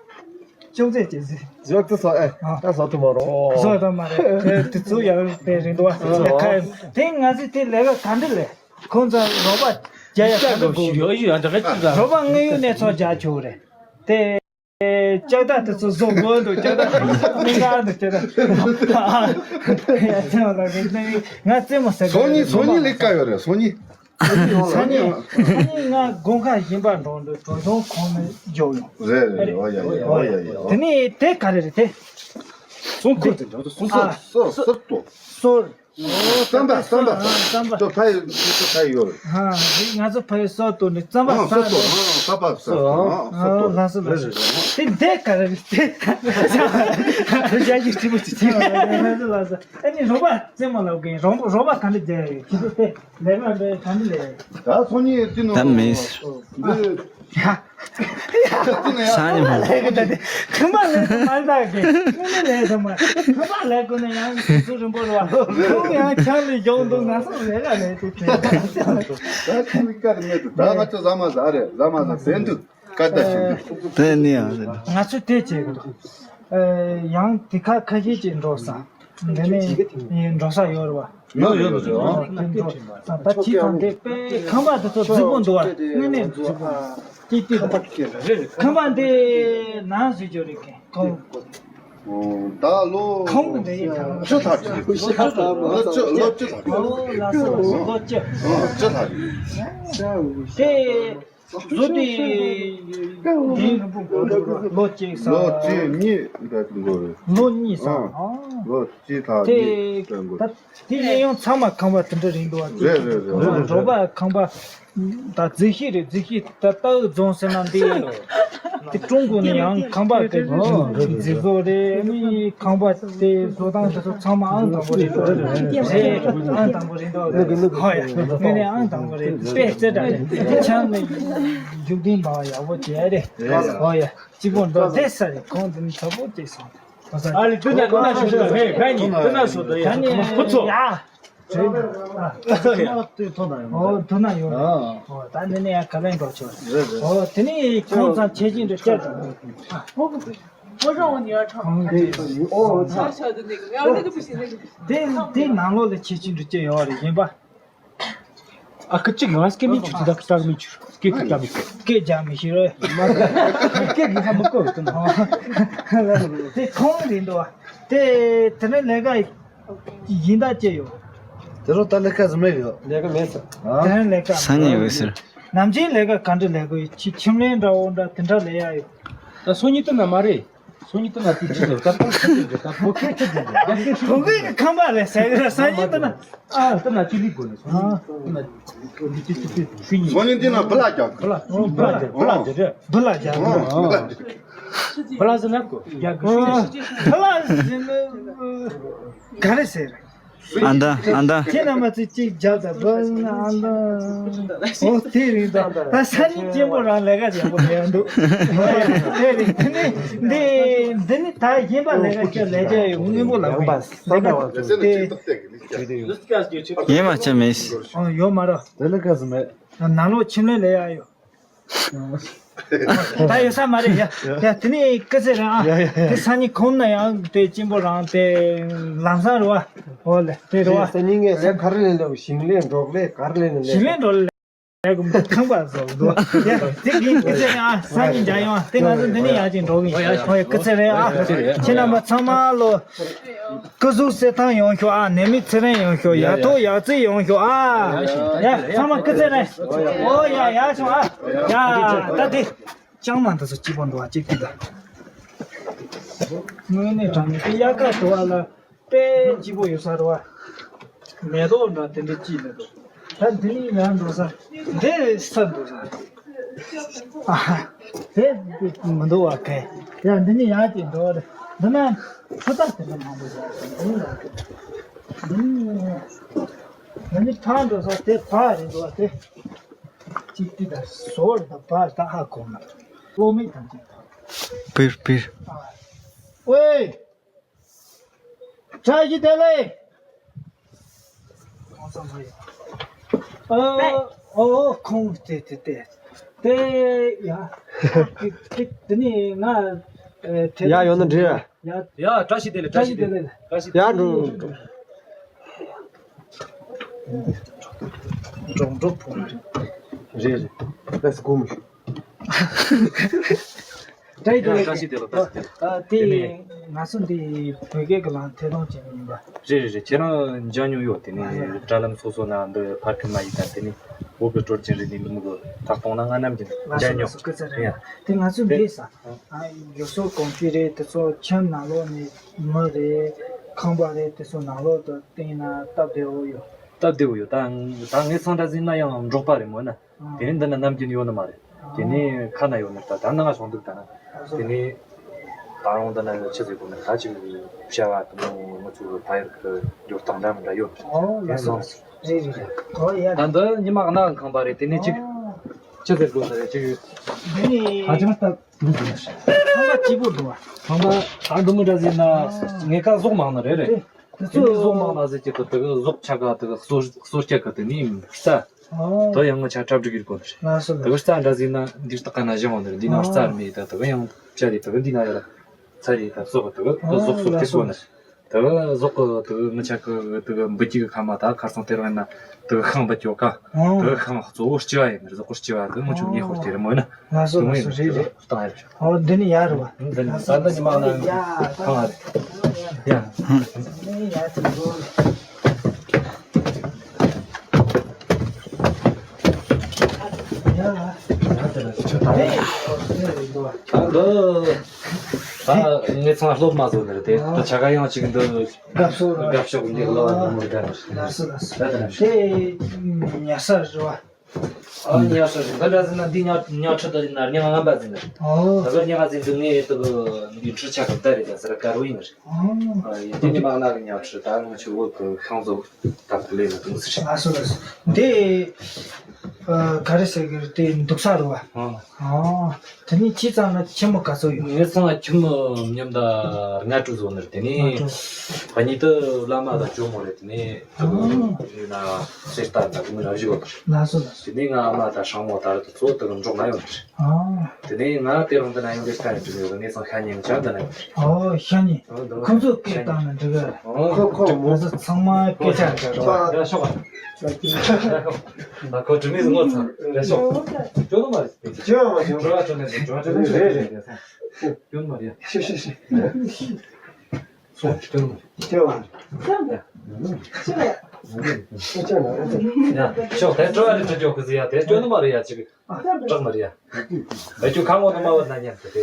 ཅུང་ཟད་ཅེས་ཟེར། ཟོག་ཏུ་སོ་ཨེ། ཨ། ད་སོ་ཐུ་མ་རོ། སོ་ད་མ་རེད། དེ་དེ་ཚོ་ཡང་དེ་རིང་དུ་བ། ཨ། ཁ་དེ་ང་ཚོས་དེ་ལས་ཀ་ག་འདྲ་ལས། ཁོང་ཚོ་རོགས་པ་རྒྱག་ཡ་ག་འདྲ་དགོས། ཡོད་ཡོད་ད་ག་ཅི་ད། རོགས་པ་དངོས་ཡོད་གནས་ཚུལ་རྒྱག་ཆོག་རེད། དེ་ལྕགས་ཐག་དེ་ཚོ་བཟོ་དགོས་འདུག་ལྕགས་ཐག་མི་འགའ་འདུག་ལྕགས་ཐག་ཡ་ཚེ་མ་ལ་གི་ང་རྩེད་མོ་ཟ་གི། སོ་གཉིས་སོ་གཉིས་ལས་ཀ་ཡོད་རེད་སོ་གཉིས། ས་གནས་ས་གནས་ང་དགོན་ཁག་གཞན་པར་འགྲོ་འདོད་གྲོ་ཆུང་ཁོང་ནས་འཇོག་ཡོང་། རེད་རེད་རེད། ཨོ་ཡ་ཡ་ཨོ་ཡ་ཡ། དེ་ནས་དེ་ག་རེ་རེད་དེ། སོང་ཁོ་དེ་འདྲ་སོང་ཨ། སོ་སོར་དོ། སོར། རྩམ་པ་རྩམ་པ། རྩམ་པ། དོ་ཕ་ཡི་དོ་ཕ་ཡི་ཡོད་རེད། ཨ་ང་ཚོ་ཕ་ཡི་སོར་དོ་ནས་རྩམ་པ་ཨ་ས་སོར་དོ་ཨ་ས་པ་ས་དོ་ཨ་ས་དོ། ལ་སོ་ལ་སོ། དེ་དེ་ག་རེ་རེད་དེ། ཡ་ཡི་ཁྲི་མོ་ཅི་ཅི། ལ་སོ་ལ་སོ། ཨ་ནི་རོགས་པ་རྩེད་མོ་ལབ་གིན་རོགས་རོགས་པ་ག་འདྲ་རྒྱག་ཡོད་ཁྱེད་ཚོ་དེ་ལས་ཀ་འདྲ་ག་འདྲ་ལས། ད་སོ་གཉིས་ཅི་ནོ། ད་མེད། འདི། ས་ནི་མ། ལས་ཀ་ད་དེ་ཁང་པ་ལས་ཀ་མ་ལྟ་གི་ཁང་པ་ལས་ཀ་མ་ཁང་པ་ལས་ཀ་ནས་ཡང་ཚུར་རིང་པོ་རེད་བ། ཁོང་ཡང་ཆང་ལས་མགྱོགས་འདུག་ང་ཚོ་ལས་ཀ་ལས་དེ་དེ། ད་ཁང་པའི་ཀ་རེ་མེད་དུ་ད་ང་ཚོ་ཟ་མ་ཟ་རེད་ཟ་མ་ཟ་ཟེར་འདུག་ཀ་ད་ཤི་འདུག་དེ་ནི་ཡང་རེད། ང་ཚོ་དེ་བྱེད་དགོས། ཨ། ཡང་དེ་ཁ་ཁ་ཤས་ཅིག་འགྲོ་ས། འདི་ནས་འགྲོ་ས་ཡོད་རེད་བ། ཡོད་ཡོད་རེད། ཨ། དེ་འགྲོ་ས་ད་ཕྱི་ཐང་དེ་དཔེ་ཁང་པ་དེ་ཚོ་རྫིག་པོ་འདུག་བ། དངོས་གནས་རྫིག་པོ། ཏི་ཏི་ཁང་པ་དེ་ཁང་པ་འདི་ནང་བཟོས་རྒྱུ་རེད་གི་ཁོང་། ད་ལོ་ཁོང་གི་འདི་ཡིན་ཁང་ལོ་བཅུ་ལྷག་ཅིག་ལོ་བཅུ་ལོ་བཅུ་ལྷག་ཅིག་ལོ་ལ་སོ་ལོ་བཅུ། ཨ། བཅུ་ལྷག་ཅིག་དེ། བཟོ་དེ་འདིའི་རིང་པོ་འགོར་འགྲོ་ལོ་གཅིག་ས། ལོ་གཅིག་གཉིས་འདྲ་འགོར། ལོ་གཉིས་ས། ཨ། ལོ་གཅིག་དང་གཉིས་འདྲ་འགོར། དེ་ནས་ཡང་ཚང་མ་ཁང་པ་དེ་འདྲ་རིང་འདུག་བ། རེད་རེད་རེད། རོགས་པ་ཁང་པ་ད་རྫིག་ཤོས་རེད། རྫིག་ཤོས་ད་ལྟ་རྫོང་ཟེར་ན་འདི་དེ་ཀྲུང་གོ་ནས་ཡང་ཁང་པ་དེ་རྫིག་བཟོ་རེད། མི་ཁང་པ་དེ་བཟོ་སྟངས་དེ་ཚོ་ཚང་མ་ཨང་དང་པོ་རེད་འདུག་བ། རེད། ཨང་དང་པོ་རེད་འདུག་བ། ཧོ་ཡ། ངས་ནས་ཨང་དང་པོ་རེད། དཔེ་རྩེ་དྲག་རེད། དེ་ཆང་ནི་མཇུག་སྡིངས་འབའ་ཡག་པོ་བྱས་རེད། ཨོ་ཡ། གཅིག་པོ་འགྲོ་བསྡད་ས་རེད། ཁོང་དེ་ནི་དྲག་པོ་བྱས་སོང་། ཨ་ལི་ཏི་ན་ཏི་ན་ཤོད་ད་ཧེ་ཕན་ནི་ཏི་ན་ཤོད་ད་ཡ་ཁོ་ཚོ། ཡ། ཨོ་ཐུག་ན་ཡོང་། ཨོ་ད་ནི་ནི་ཡ་ག་ལན་འགྲོ་ཆོག་ཨོ་དེ་ནི་ཁོང་ཚང་ཆེ་ཆེན་འདྲ་བསྐྱལ་འགྲོ། 我让我女儿唱。 དེ་དེ་ནང་ལོགས་ལ་ཆེ་ཆེན་འདྲ་བསྐྱལ་ཡོད་རེད་ཡིན་པ། ཨ་ཁུ་གཅིག་ང་སྐད་མི་ཆུ་ཅི་ད་ཀི་ཀྲག་མི་ཆུ་སྐད་ཀི་ཀྲག་མི་ཆུ། སྐད་རྒྱག་མི་ཤེས་རོ། སྐད་ཀྱི་ཧ་མི་གོ་བ་དུ་ན། དེ་ཁོང་རེད་འདུག་བ། དེ་དེ་ནས་ལས་ཀ་ཡིན་ད་ཅེ་ཡོད། དེ་རུ་ད་ལས་ཀ་ཟིན་མེད་ཡོད། ལས་ཀ་མེད་ས། དེ་ནས་ལས་ཀ་ས་ནས་ཡོད་ཟེར། ནམ་རྒྱུན་ལས་ཀ་ག་འདྲ་ལས་དགོས་ཡོད། ཁྱིམ་ལས་འདྲ་བོ་འདྲ་དེ་འདྲ་ལས་ཡ་ཡོད། ད་སོ་གཉིས་དུ་ན་མ་རེད། སོ་གཉིས་དུ་ན་དུས་ཅི་ཟེར་ད་ཕོ་ཁྱི་ཁྱི་ཟེར་ད་ཕོ་ཁྱི་ཁྱི་ཟེར་ད་ཕོ་ཁྱི་ཁྱི་ཟེར་ད་ཁང་པ་ལས་ཟེར་གི་ར་སོ་གཉིས་དུ་ན། ཨ་དུ་ན་ཅི་ལི་དགོས་ནས་སོ་གཉིས་དུ་ན་ཅི་ཅི་ཅི་ཅི་ཤུ་གཉིས། སོ་གཉིས་དུ་ན་བུ་ལ་རྒྱག་བུ་ལ་བུ་ལ་རྒྱག་བུ་ལ་རྒྱག་རེད། བུ་ལ་རྒྱག་རེད། བུ་ལ་ཟེར་ན་གོ་རྒྱག་གི་ཤུ་གཉིས། བུ་ལ་ཟེར་ན་ག་རེ་ཟེར། ཨ་མདའ་ཨ་མདའ། ཁྱེད་རྣམ་པ་ཚོས་གཅིག་རྒྱབ་དང་བུ་ཨ་མདའ། ཨོ་དེ་རིང་དང་ད་སང་ཉིན་གཅེན་པོ་རང་ལས་ཀ་བྱེད་པོ་ཡོད་འདུག་དེ་རིང་འདི་ནི་འདི་འདི་ནི་ད་གཞན་པ་ལས་ཀ་ཁྱོད་ལས་ཀ་ཡོད་སྔོན་པོ་ལ་ཡང་པ་ས་ད་བ་ཚོ་དེ་ཡིན་མ་ཆ་མེད། ཨོ་ཡོད་མ་རེད། དེ་ལ་ག་ཟེར་མེད། ནང་ལོགས་ཁྱིམ་ལས་ལས་ཡག་ཡོད། ད་ཡོད་ས་མ་རེད་ཡ། ཡ་དེ་ནས་སྐུ་ཚེ་རིང་ཨ། ཡ་ཡ་ཡ། དེ་སང་ཉིན་ཁོམ་ན་ཡང་དེ་གཅེན་པོ་རང་དེ་ལམ་སང་རེད་བ། འོ་ལེ་དེ་རེད་བ། སང་ཉིན་ངས་ལས་ག་རེ་ལས་ལབ་ཞིང་ལས་འབྲོག་ལས་ག་རེ་ལས་ནས་ལས། ཞིང་ལས་འབྲོག་ལས་ལས་ཁང་པ་བཟོ་འདུག་ཡ་དེ་གིན་སྐུ་ཚེ་རིང་ཨ་སང་ཉིན་མཇལ་ཡོང་ཨ། དེ་ང་ཚོ་འདི་ནས་ཡར་ཅིག་འགྲོ་གི་ཡིན། ཨོ་ཡ་སྐུ་ཚེ་རིང་ཨ། ཁྱེད་རྣམ་པ་ཚང་མ་ལོ། སྐུ་གཟུགས་གསལ་ཐང་ཡོང་ཤོག་ཨ། ནད་མེད་ཚེ་རིང་ཡོང་ཤོག་ཡ་ཐོག་ཡག་བརྩེགས་ཡོང་ཤོག་ཨ། ཡ་ཚང་མ་སྐུ་ཚེ་རིང་། ཨོ་ཡ་ཡ་ཤོག་ཨ། ཡ་ད་དེ་ལྕང་མ་འདི་ཚོ་སྐྱིད་པོ་འདུག་ཨ། གཅིག་དེ་ད་དངོས་གནས་དྲང་གནས་དེ་དབྱར་ཁ་དུ་བ་ལ་དཔེ་སྐྱིད་པོ་ཡོད་ས་རེད་བ། མེ་ཏོག་འདྲ་དེ་འདྲ་སྐྱིད་མི་འདུག་ད་འདི་ནས་ཡར་འགྲོ་ས་འདི་ས་འདུག་ས། ཨ་ཧ། དེ་མི་འདུག་བ་གས། ཡ་འདི་ནས་ཡར་ཅིག་འགྲོ་རེད། འདི་ན་ཆུ་རྟ་དེ་འདྲ་མང་པོ་ཡོད་རེད། འདི་ནས་འདི་ནས་ཕར་འགྲོ་ས་དེ་ཕར་རེད་འདུག་བ་དེ། གཅིག་ཏི་ད་ཟོར་ད་བར་ད་ཧ་གོ་མ་རེད། གློག་མེ་དང་གཅིག་ད། པིར་པིར། ཨ། ཝེ། བཀྲ་ཤིས་བདེ་ལེགས། ཨོ་ཁོང་དེ་དེ་དེ་དེ་ཡ། དེ་དེ་ནི་ང་ཡ་ཡོང་ན་འགྲིག་ཡ། ཡ་བཀྲ་ཤིས་བདེ་ལེགས། བཀྲ་ཤིས་བདེ་ལེགས། བཀྲ་ཤིས་བདེ་ལེགས། ཡ་འགྲོ། འགྲོ་འགྲོ་བོ་རེད། རེད་རེད། ལགས་སོ་སྒོ་མི་ཤོག་བཀྲ་ཤིས་བདེ་ལེགས། བཀྲ་ཤིས་བདེ་ལེགས། བཀྲ་ཤིས་བདེ་ལེགས། ཨ་དེ་ང་ཚོ་འདི་བོད་སྐད་ཀྱི་ལམ་ཐད་གཏོང་བྱེད་མཁན་ཡིན་པ། རེད་རེད་རེད། ཁྱེད་རང་མཇལ་མྱོང་ཡོད། དེ་ནས་དྲ་ལམ་སོ་སོ་ན་འདི་ཕར་ཕུད་མ་ཡིན་ད། དེ་ནས་བོད་ཀྱི་སྲོལ་རྒྱུན་རིག་གནས་འདི་མོ་གི་ལྷག་གཏོང་ན་ང་ནམ་རྒྱུན་མཇལ་མྱོང་། ལགས་སོ་ལགས་སོ། སྐུ་ཚེ་རིང་། དེ་ང་ཚོ་འདི་ས་ཡུལ་སྲོལ་གོམས་གཤིས་རེད། དེ་ཚོ་ཁྱིམ་ནང་ལོགས་ནས་མི་རེད། ཁང་པ་རེད། དེ་ཚོ་ནང་ལོགས་དུ་བསྟན་ན་སྟབས་བདེ་བོ་ཡོད། སྟབས་བདེ་བོ་ཡོད། ད་ད་ངའི་སང་འདྲ་ཟིན་ན་ཡང་འབྲོག་པ་རེད་མོད་ན། དེ་ནས་འདི་ན་ནམ་རྒྱུན་ཡོད་ནི་མ་རེད། དེ་ནས་ཁ་ན་ཡོད་ནི་ད་ད་ནང་ང་སོང་འདུག་ད་ན། དེ་ནས་ད་རུང་འདི་ན་ཆི་ཟིག་དགོས་ནི་ད་ཅིག་བྱ་བ་དུ་མོ་ང་ཚོ་ཕ་ཡུལ་གི་འབྱོར་སྟངས་འདྲ་མི་འདྲ་ཡོད། ཨོ་ལགས་སོ། རེད་རེད་རེད། ཨོ་ཡ། ད་འདི་ཉི་མ་གནའ་གི་ཁང་པ་རེད། དེ་ནས་ཅིག་ཨོ། ཆི་ཟིག་དགོས་ནི་རེད་ཅིག་ཡོད། འདི་ནས་ཧ་ཅང་སྟབས། ཁང་པ་སྐྱིད་པོ་འདུག་བ། ཁང་པ་ད་འདི་མོ་འདྲ་ཟེར་ན་ངེད་ཀ་ཟོག་མང་ནི་རེད་རེད། དེ་ཚོ་དེ་ནི་ཟོག་མང་ན་ཟེར་གྱི་དེ་དེ་གི་ཟོག་ཆ་ག་དེ་གི་གསོ་གསོ་སྐྱ་གི་དེ་ནི་རྩྭ། ཨོ། དེ་ཡང་ངི་ཆ་གྲ་སྒྲིག་གི་དགོས་ནི་རེད། ལགས་སོ་དེ་གི་ལགས་སོ། རྩྭ་འདྲ་ཟེར་ན་འདིར་ད་ག་ན་བཞེངས་བ་ནི་རེད། འདི་ན་ཨོ། རྩྭ་མེད། ད་དེ་གི་ཡང་བྱ་རེད། དེ་གི་འདི་ན་ཡོད་ར་ཚ་རེད། ད་ཟོག་གི་དེ་གི་དེ་ཨོ་ཟོག་གསོ་ལགས་སྐྱ་སོ་གོ་ནི་ལགས་སོ། དེ་གི་ཟོག་གི་དེ་གི་ངི་ཆ་གི་དེ་གི་འབུ་གི་ཁ་མ་ད་ཁར་སང་དེ་རིང་ན་དེ་གི་ཤིང་འབུ་ཅོ་ག་ཨོ། དེ་གི་ཤིང་གཙོ་བོ་ལྕི་བ་ཡིན་ནི་རེད། ཟོག་གི་ལྕི་བ་དེ་ངི་ཆུ་ངས་ཧོར་ཁྱེར་མོ་ན། ལགས་སོ་དེ་ངོ་ལགས་སོ། ཡིན་རེད་རེད། བཏང་ཡ་རེད། ཨོ་འདི་ནི་ཡར་རེད་བ། འདི་ནི་ས་འདི་ཉི་མ་ན་ཡ་ཁང་ཨ་རེད། ཡ། འདི་ནི་ཡར་དེ་འགྲོ། ཡ། ཡ་དེ་ལ་ཆུ་ད་རེད། ཨོ་དེ་རེད་འདུག་བ། ད་འདི། ད་ངས་ཚང་སློབ་མ་བཟོ་ནི་རེད་དེ། ད་ཆ་ག་ཡང་ཅིག་འདི། དགའ་ཕྱོགས་རེད་བ། དགའ་ཕྱོགས་འདི་ལ་བ་འདི་མོ་འདྲ་ནི་རེད། ལགས་སོ་ལགས་སོ། ད་དེ་ལ་དེ་ཉལ་ས་རེད་བ། ཨ་ཉལ་ས་རེད། འདི་འདྲ་ཟེར་ན་འདི་ཉལ་ཉལ་ཁྲི་འདི་ཡིན་ན་ཉལ་ངན་པ་ཟེར་ནི་རེད། ཨོ། ད་ག་ཉལ་ཁ་ཟེར་འདི་ངས་ད་གི་འདི་ཁྲི་ཆ་གི་ད་རེད་ད་ཟེར་དཀར་བོ་ཡིན་ནི་རེད། ཨོ། ཨ་ཡིན་དེ་ཉི་མ་ནག་གི་ཉལ་ཁྲི་ད་ང་ཆུ་བོད་གི་ཤང་བཟོ་ད་གི་ལས་ལ་དུང་ཟེར། ལགས་སོ་ལགས་སོ། འདི་ཨ་ག་རེ་ཟེར་གི་རེད། དེ་འདུག་ས་རེད་བ། ཨོ། ཨོ། དེ་ནས་ཁྱེད་ཚང་ན་ཁྱིམ་མི་ག་ཚོད་ཡོད། ངའི་ཚང་ན་ཁྱིམ་མི་མཉམ་ད་ལྔ་དྲུག་བཟོ་ནི་རེད། དེ་ནས་ལྔ་དྲུག་ཕ་ཉིད་དུ་བླ་མ་དང་ཇོ་མོ་རེད། དེ་ནས་ཨ་ཡིན་ན་སེར་སྟག་འདྲ་གི་མི་རབ་བཞི་བ་དང་། ལགས་སོ་ལགས་སོ། དེ་ནས་ང་ཨ་མ་དང་སྲང་མོ་ད་རེད་གཙོ་བོ་དེ་གི་འབྲོག་ན་ཡོད་རེད། ཨ། དེ་ནས་ང་དེ་རིང་འདི་ན་ཡོང་དེ་ལྟ་ཡིན་དྲི་ཡོད། ངའི་ཚང་ཤ་ཉེ་ང་ཅག་འདི་ན་ཡོད་རེད། ཨོ་ཤ་ཉེ། ཨོ་འདི་ཁོང་ཚོ་སྐད་བཏང་ན་འགྲིག་གི་རེད། ཨོ་ཁོ་ཁོ་མོ་ང་ཚོ་ཚང་མ་སྐད་ཆ་འདྲ་རེད་བ། ཡ་ཤོག་ཨ། ད་ཁོ་དྲི་མེད་ངོ་ཚ་རེད་ཤོག་ཅོ་ནོ་མ་རེད། ཅོ་མ་ཅོ། ཅོ་ཅོ་ནེ་ཅོ་ཅོ་ནེ་རེད་རེད། ཅོ་ནོ་མ་རེད། ཤི་ཤི་ཤི། སོང་སྟོན་མ་རེད། སྟོན་མ་རེད། ཡ། ཤོག་དེ་སྤྲོ་བ་རེད་དྲི་ཅོག་གི་ཟི་ཡ་དེ་སྟོན་མ་རེད་ཡ་ཅིག་སྐྲག་མ་རེད་ཡ། ཨ་ཅོ་ཁ་ངོ་ནི་མ་བར་ན་ཉན་དེ་དེ་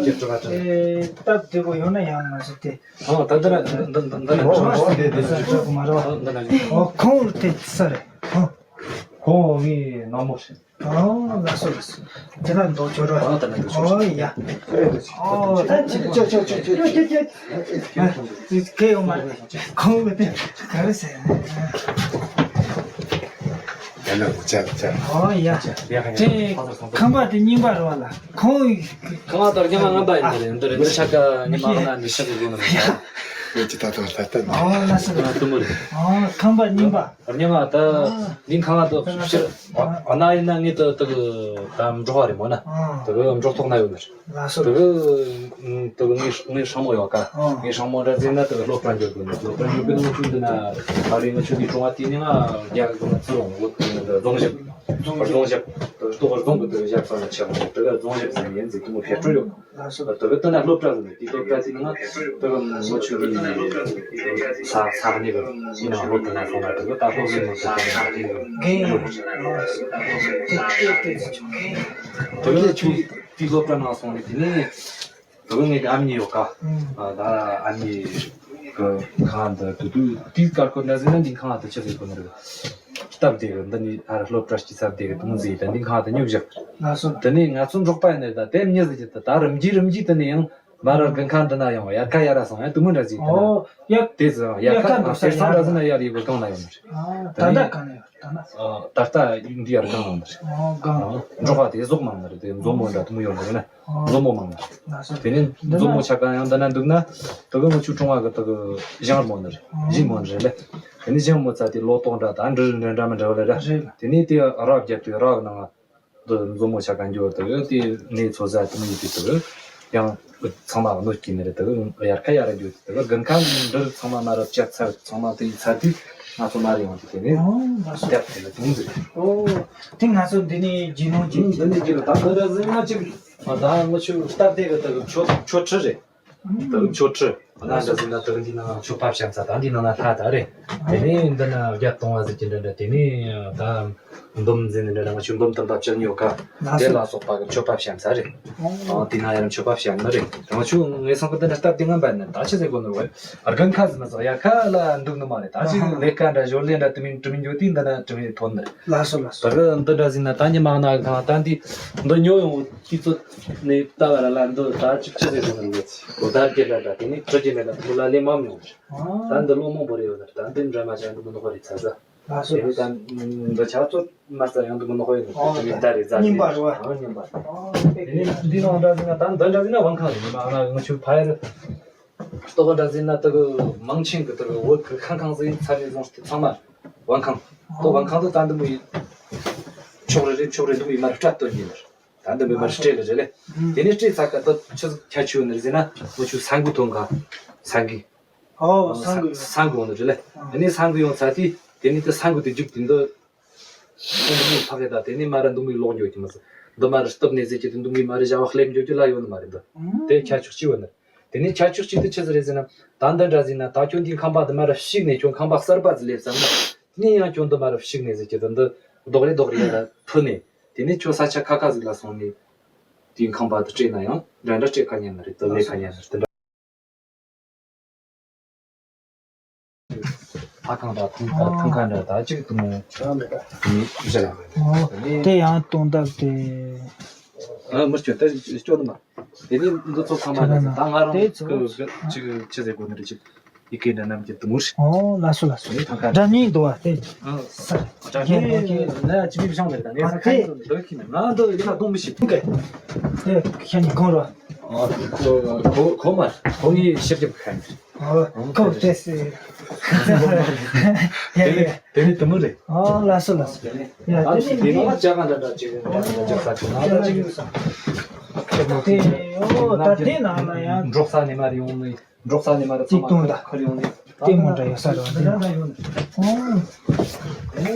ཅིག་སྤྲོ་བ་སྤྲོ། ཨེ་སྟབས་བདེ་པོ་ཡོང་ན་ཡང་མ་ཟེར་ཏེ། ཨོ་ད་འདི་ན་འདི་འདི་འདི་ན་ཨོ་ཨོ་དེ་དེ་སུ་སྤྲོ་གི་མ་རེད་བ། འདི་ན་ཨོ་ཁོང་རུ་དེ་ས་རེད། ཨོ། གོང་ངའི་ནང་མོ་ཞིག་ཨོ་ལགས་སོ་ལགས་སོ། དེ་ལ་འདོགས་ཆོག་ར། ཨོ་ད་ནི་འདོགས་ཆོག་ཨོ་ཡ། ཨོ་ད་ཅི་ཅོ་ཅོ་ཅོ་ཅོ་ཅོ་ཅོ་ཅོ། ཁེ་ཡོང་མ་རེད། ཁོང་མི་དེ་ག་རེ་ཟེར། ཡ་ལ་ཅ་ཅ། ཨོ་ཡ། དེ་ཁང་པ་དེ་རྙིང་པ་རེད་བ་ལ། ཁོང་ཁང་པ་དེ་རྙིང་པ་ངན་པ་ཡིན་ནི་རེད། འདི་རེད། འདི་ཆ་ག་ཉི་མ་ང་ན་འདི་ཤ་གི་དགོས་ནི་མ་རེད། ཨོ་ཅི་ད་ད་ད་ད། ཨོ་ལགས་སོ། ཨ་དུ་མོ་རེད། ཨོ་ཁང་པ་རྙིང་པ། རྙིང་པ་ད་འདི་ཁང་པ་དེ་ཕྱིར་ཨ་ན་ཡིན་ན་ངས་དེ་དེ་གི་ད་འབྲོག་པ་རེད་མོ་ན། དེ་གི་འབྲོག་ཐོག་ན་ཡོད་ནི་རེད། ལགས་སོ། དེ་གི་དེ་གི་ངའི་ངའི་སྲང་མོ་ཡོད་ཀ། ངའི་སྲང་མོ་འདྲ་ཟིན་ན་དེ་གི་སློབ་གྲྭ་འགྱོ་དགོས་ནི། སློབ་གྲྭ་འགྱོ་དགོས་ནི་ཚུལ་འདི་ན་ཨ་རི་ང་ཆུ་འདི་གྲོང་བ་དེ་ནི་ང་རྒྱ་གི་ང་ཚུར་འོང་ལོ་དེ་ནི་རྫོང་ཞབས། རྫོང་ཞབས་དེ་གི་ལྟོ་གི་རྫོང་གི་དེ་གི་ཞབས་ས་ལ་ཆགས་འོང་། དེ་གི་རྫོང་ཞབས་ཟིན་ཡིན་ཟིན་དེ་མོ་ཕེ་སྤྲོ་ཡོད། ལགས་སོ། དེ་གི་དེ་ན་སློབ་གྲྭ་ཟིན་དེ་སློབ་གྲྭ་དེ་ནི་ང་དེ་གི་ང་ཆུ་གི་ས་ས་གནས་གི་ཡིན་ན་སློབ་གྲྭ་ན་སོང་ན་དེ་གི་ད་སློབ་ཟིན་མོ་དེ་གི་ང་དེ་གི་རྒན་ཡོད། དེ་གི་ཆུ་དེ་སློབ་གྲྭ་ན་སོང་ནས་དེ་ནས། དེ་གི་ངའི་ཨ་མྱེས་ཡོད་ཀ། ཨ་ད་ཨ་མྱེས་ཀྱི་ཁང་འདི་དུ་དུ་དེའི་སྐར་ཁོ་འདྲ་ཟིན་ན་འདི་ཁང་དུ་ཆི་ཟིག་གོ་ནི་རེད། སྟབས་བདེ་གི་འདི་ནི་ཨ་ར་སློབ་གྲྭ་སྐྱིད་ས་བདེ་གི་དུ་མོ་ཟིག་ད་འདི་ཁང་དུ་ཉོབ་བཞག་ལགས་སོ། དེ་ནས་ང་ཚོ་འབྲོག་པ་ཡིན་ནི་ད་དེ་མྱི་ཟིག་གི་ད་ད་རིམ་གྱིས་རིམ་གྱིས་དེ་ནས་ཡང་མ་ར་དགུན་ཁང་འདི་ན་ཡང་ཡར་ཁ་ཡར་ར་སོང་ཡང་དུ་མོ་འདྲ་ཟིག་ད་ཨོ་ཡ། དེ་ཟིག་ཡར་ཡར་ཁ་ཁ་འདུག་ས་དེ་སང་ཡར་འདྲ་ཟིན་ན་ཡར་ཡི་གི་གང་ན་ཡོང་ནི་རེད། ཨ་ད་ད་ལྟ་གང་ན་ཡོད། ད་ན། ཨ་ད་ལྟ་འདི་ཡར་སྒང་ནང་རེད། ཨོ་སྒང་། ཨ་འབྲོག་པ་དེ་ཟོག་མང་ནི་རེད། དེ་མཛོ་མོ་འདྲ་དུ་མོ་ཡོད་རེད་ན། ཨོ་མཛོ་མོ་མང་ནི་རེད། ལགས་སོ། དེ་ནས་འདི་ན་མཛོ་མོ་ཆ་ག་ཡང་འདི་ན་འདུག་ན། དེ་གི་ང་ཆུ་ཀྲུང་བ་གི་དེ་གི་ཞང་མོ་ནི་རེད། ཨོ་ཞིང་མོ་ནི་རེད་ལེ། དེ་ནས་ཞང་མོ་ཚ་དེ་ལོ་ཏོག་འདྲ་ད་འབྲུ་རིགས་འདྲ་འདྲ་མི་འདྲ་བ་ལ་ར། རེད། དེ་ནས་དེ་ར་བརྒྱབ་དུས་ར་གི་ནང་ང་། འདི་མཛོ་མོ་ཆ་ག་འགྱོ་དེ་གི་དེ་ནས་ཚོ་ཟ་དུ་མོ་ཡོད་དུས་དེ་གི་ཡང་ཚང་མ་གནོད་སྐྱེལ་ནི་རེད། དེ་གི་ཡར་ཁ་ཡར་ར་འགྱོ་དེ་གི་དགུན་ཁ་འདིར་ཚང་མ་མ་ར་བཅད་ཚར། ཚང་མ་དེ་ཡི་ཚར་དུས་ང་ཚོ་མ་རེ་ཡོང་དུས་དེ་ནས་ཨོ་ལགས་སོ། བརྒྱབ་དེ་ལ་དུང་ཟེར། ཨོ་དེ་ང་ཚོ་འདི་ནས་རྒྱུ་ནོར་ཅིག་འདི་ནས་རྒྱུ་ནོར་ད་འདི་འདྲ་ཟིན་ན་ཅིག་ཨ་ད་ང་ཆུ་སྟབས་བདེ་གི་དེ་གི་ཆོ་ཆོ་ཁྲི་རེད། དེ་གི་ཆོ་ཁྲི་ང་འདྲ་ཟིན་ན་དེ་གི་འདི་ནང་ཆོ་ཕབ་བཤམས་ས་ད་འདི་ནང་ན་ལྷ་ད་རེད། དེ་ནས་འདི་ན་བརྒྱ་སྟོང་བ་ཟེར་གྱི་འདྲ་འདྲ་དེ་ནས་ད། འབུམ་འཛིན་འདྲ་ང་ཆུ་འབུམ་དམ་པ་བཅུ་གཉིས་ཡོད་ཀ། ལགས་དེ་སོ། ལ་སོགས་པ་གི་མཆོད་པ་བཤམས་ས་རེད། ཨོ། ཨོ་དེ་ན་ཡང་མཆོད་པ་བཤམས་ནི་རེད། ང་ཆུ་ངེད་ཚང་གི་འདི་འདྲ་སྟབས་བདེ་ངན་པ་ནི་ད་ཆི་ཟེར་དགོས་ནི་རེད། དགུན་ཁ་ཟིན་ན་ཟག་ཡར་ཁ་ལ་འདུག་ནི་མ་རེད། ད་ཅི་ཨ་ཧ། ལས་ཀ་འདྲ་ཞོར་ལས་འདྲ་དུ་མིན་དུ་མིན་འགྱོ་དུས་འདི་ན་དུ་མིན་ཐོན་ནི་རེད། ལགས་སོ་ལགས་སོ། ད་གི་འདི་འདྲ་ཟིན་ན་ད་ཉི་མ་ང་ན་གང་ད་འདི་འདི་ཉོ་ཡོང་དུས་ཚོད་ནས་ལྟ་བ་ར་ལ་འདི་ད་ཅིག་ཆི་ཟེར་དགོས་ནི་རེད། ལོ་ཟླ་བརྒྱད་འདྲ་འདྲ་དེ་ནས་ཁྲི་བརྒྱད་འདྲ་འདྲ་དུ་ལ་ལས་མ་མྱོང་། ཨ། ད་འདི་ལོ་མང་པོ་རེད་ཡོད་ནི་རེད། ད་འདི་འདྲ་མ་བྱ་འདི་མི་ནོར་བ་རེད་ཚ་ཚ། ལགས་སོ། དེ་ནི་ད་འདི་ཆ་ཚོད་མ་རྩ་ཡང་དུ་མི་ནོར་ཡོད་ནི་ཨོ་དེ་ནི་ད་རེད་ཚ་རྙིང་པ་རེད་བ། ཨང་རྙིང་པ། ཨོ་དེ་ནི་འདི་ནང་འདྲ་ཟིན་ན་ད་འདི་འདྲ་ཟིན་ན་དབང་ཁང་རེད། ཉི་མ་ང་ང་ཆུ་ཕ་ཡར་ལྟོ་ག་འདྲ་ཟིན་ན་དུ་གི་མང་ཆེན་གི་དུ་གི་བོད་གི་ཁང་ཁང་ཟིན་ཚ་ནས་བཟུང་སྟེ་ཚང་མ་དབང་ཁང་ལྟོ་དབང་ཁང་དུ་ད་འདི་མོ་ཡིན། ཕྱོགས་རེ་རེ་ཕྱོགས་རེ་འདི་མོ་ཡིན་མ་རེད་སྤྲད་སྟོན་གྱི་ནི་རེད། ད་འདི་མོ་ཡིན་མ་རེད་སྤྲད་ལ་རེད་ལེ། དེ་ནས་སྤྲད་ཚ་ཀ་ད་ཆུ་ཁྱ་ཆུ་ནི་རེད་ཟིན་ན་ང་ཆུ་ས་འགུལ་ཐོན་ག་ས་འགུལ། ཨོ་ཨོ་ས་འགུལ། ས་འགུལ་ཡོང་ནི་རེད་ལེ། ཨ་ཨ་ནི་ས་འགུལ་ཡོང་ཚར་དུས་དེ་ནི་དེ་ས་འགུལ་དེ་རྒྱུག་དེ་འདི་འདི་མི་ཕ་གི་ད་དེ་ནི་མ་ར་འདུག་མི་ལོག་འགྱོ་གི་མ་ཟད་འདི་མ་ར་སྟབས་ནས་ཟེར་གྱི་དེ་འདུག་མི་མ་ར་བྱ་བ་སླེབས་འགྱོ་གི་ལ་ཡོད་ནི་མ་རེད་འདི། དེ་ཁྱ་ཆོག་ཅི་བ་ནི་དེ་ནི་ཁྱ་ཆོག་ཅི་དེ་ཆི་ཟིག་རེད་ཟེར་ན་ད་འདི་འདྲ་ཟིན་ན་ད་ཁྱོད་འདི་ཁང་པ་འདི་མ་ར་ཕྱིག་ནས་ཁྱོད་ཁང་པ་གསར་པ་ཟིག་སླེབས་ཙམ་ན་ནི་ཡང་ཁྱོད་འདི་མ་ར་ཕྱིག་ནས་ཟེར་གྱི་དེ་འདི་རྡོག་རེ་རྡོག་རེ་ལ་ཕུ་ནས་དེ་ནི་ཁྱོད་ས་ཆ་ཁ་ཁ་ཟིག་ལ་སོང་ནས་དེའི་ཁང་པ་དེ་སྤྲད་ན་ཡང་འདྲ་འདྲ་སྤྲད་ཁ་ཉན་ནི་རེད། དེ་ལས་ཁ་ཉན་ནི་རེད། དེ་འདྲ། ལྷ་ཁང་དང་ཐང་ཁ་ཐང་ཁ་འདྲ་ད་ཅིག་ཏུ་མོ་ཆོག་མེད་ད་ནི་བཞི་ལ་ཨོ། དེ་ཡང་སྟོང་སྟབས་དེ། ཨ་མི་སྐྱོ་ད་སྐྱོ་ནི་མ་དེ་ནི་འདི་ཚོ་ཚང་མ་ད་ང་རང་དེ་ཚོ་གི་ཅིག་ཅི་ཟེར་དགོས་ནི་རེད་ཅིག་ཡི་གེ་འདྲ་རྣམས་ཀྱི་དུ་མོ་རེད། ཨོ་ལགས་སོ་ལགས་སོ། ནི་ཐང་ཁ་འདྲ་མཉེས་འདུག་བ་དེ། ཨ་སྲ་སྲ་རྒྱན་འདུག་གི་ན་ཅི་མི་བྱང་མེད་ད་ནི་ཨ་ས་ཁ་དེ་ནི་འདི་ཁྱི་ནི་ང་འདི་ཡིན་ན་གཏོང་མི་ཤེས་ཐུག་གི་དེ་ཁྱེད་ནི་གང་རོ། ཨ་ཁོ་ཁོ་ཁོ་མ་ཁོ་ངའི་ཤེར་རྒྱབ་ཁ་ནི། ཨོ་ཁོ་དེ་སི། ཡ་ཡ། དེ་ནི་དུ་མོ་རེད། ཨོ་ལགས་སོ་ལགས་སོ། ཡ་ཨ་དེ་ནི་དེ་ནི་ནང་ལ་ཅག་ག་འདྲ་འདྲ་ཅིག་འདྲ་འདྲ་ཅག་ས་ཅིག་ན་འདྲ་ཅིག་ཡོད་ས། དེ་ཨོ་ད་དེ་ནང་ལ་ཡང་འབྲོག་ས་ནས་མར་ཡོང་ནི། འབྲོག་ས་ནས་མར་ཚིག་ཐུང་ད། ཁར་ཡོང་ནི། ལྟད་མོ་འདྲ་ཡོད་ས་རེད་བ་འདི་ན། ད་ཡོང་ནི། ཨོ།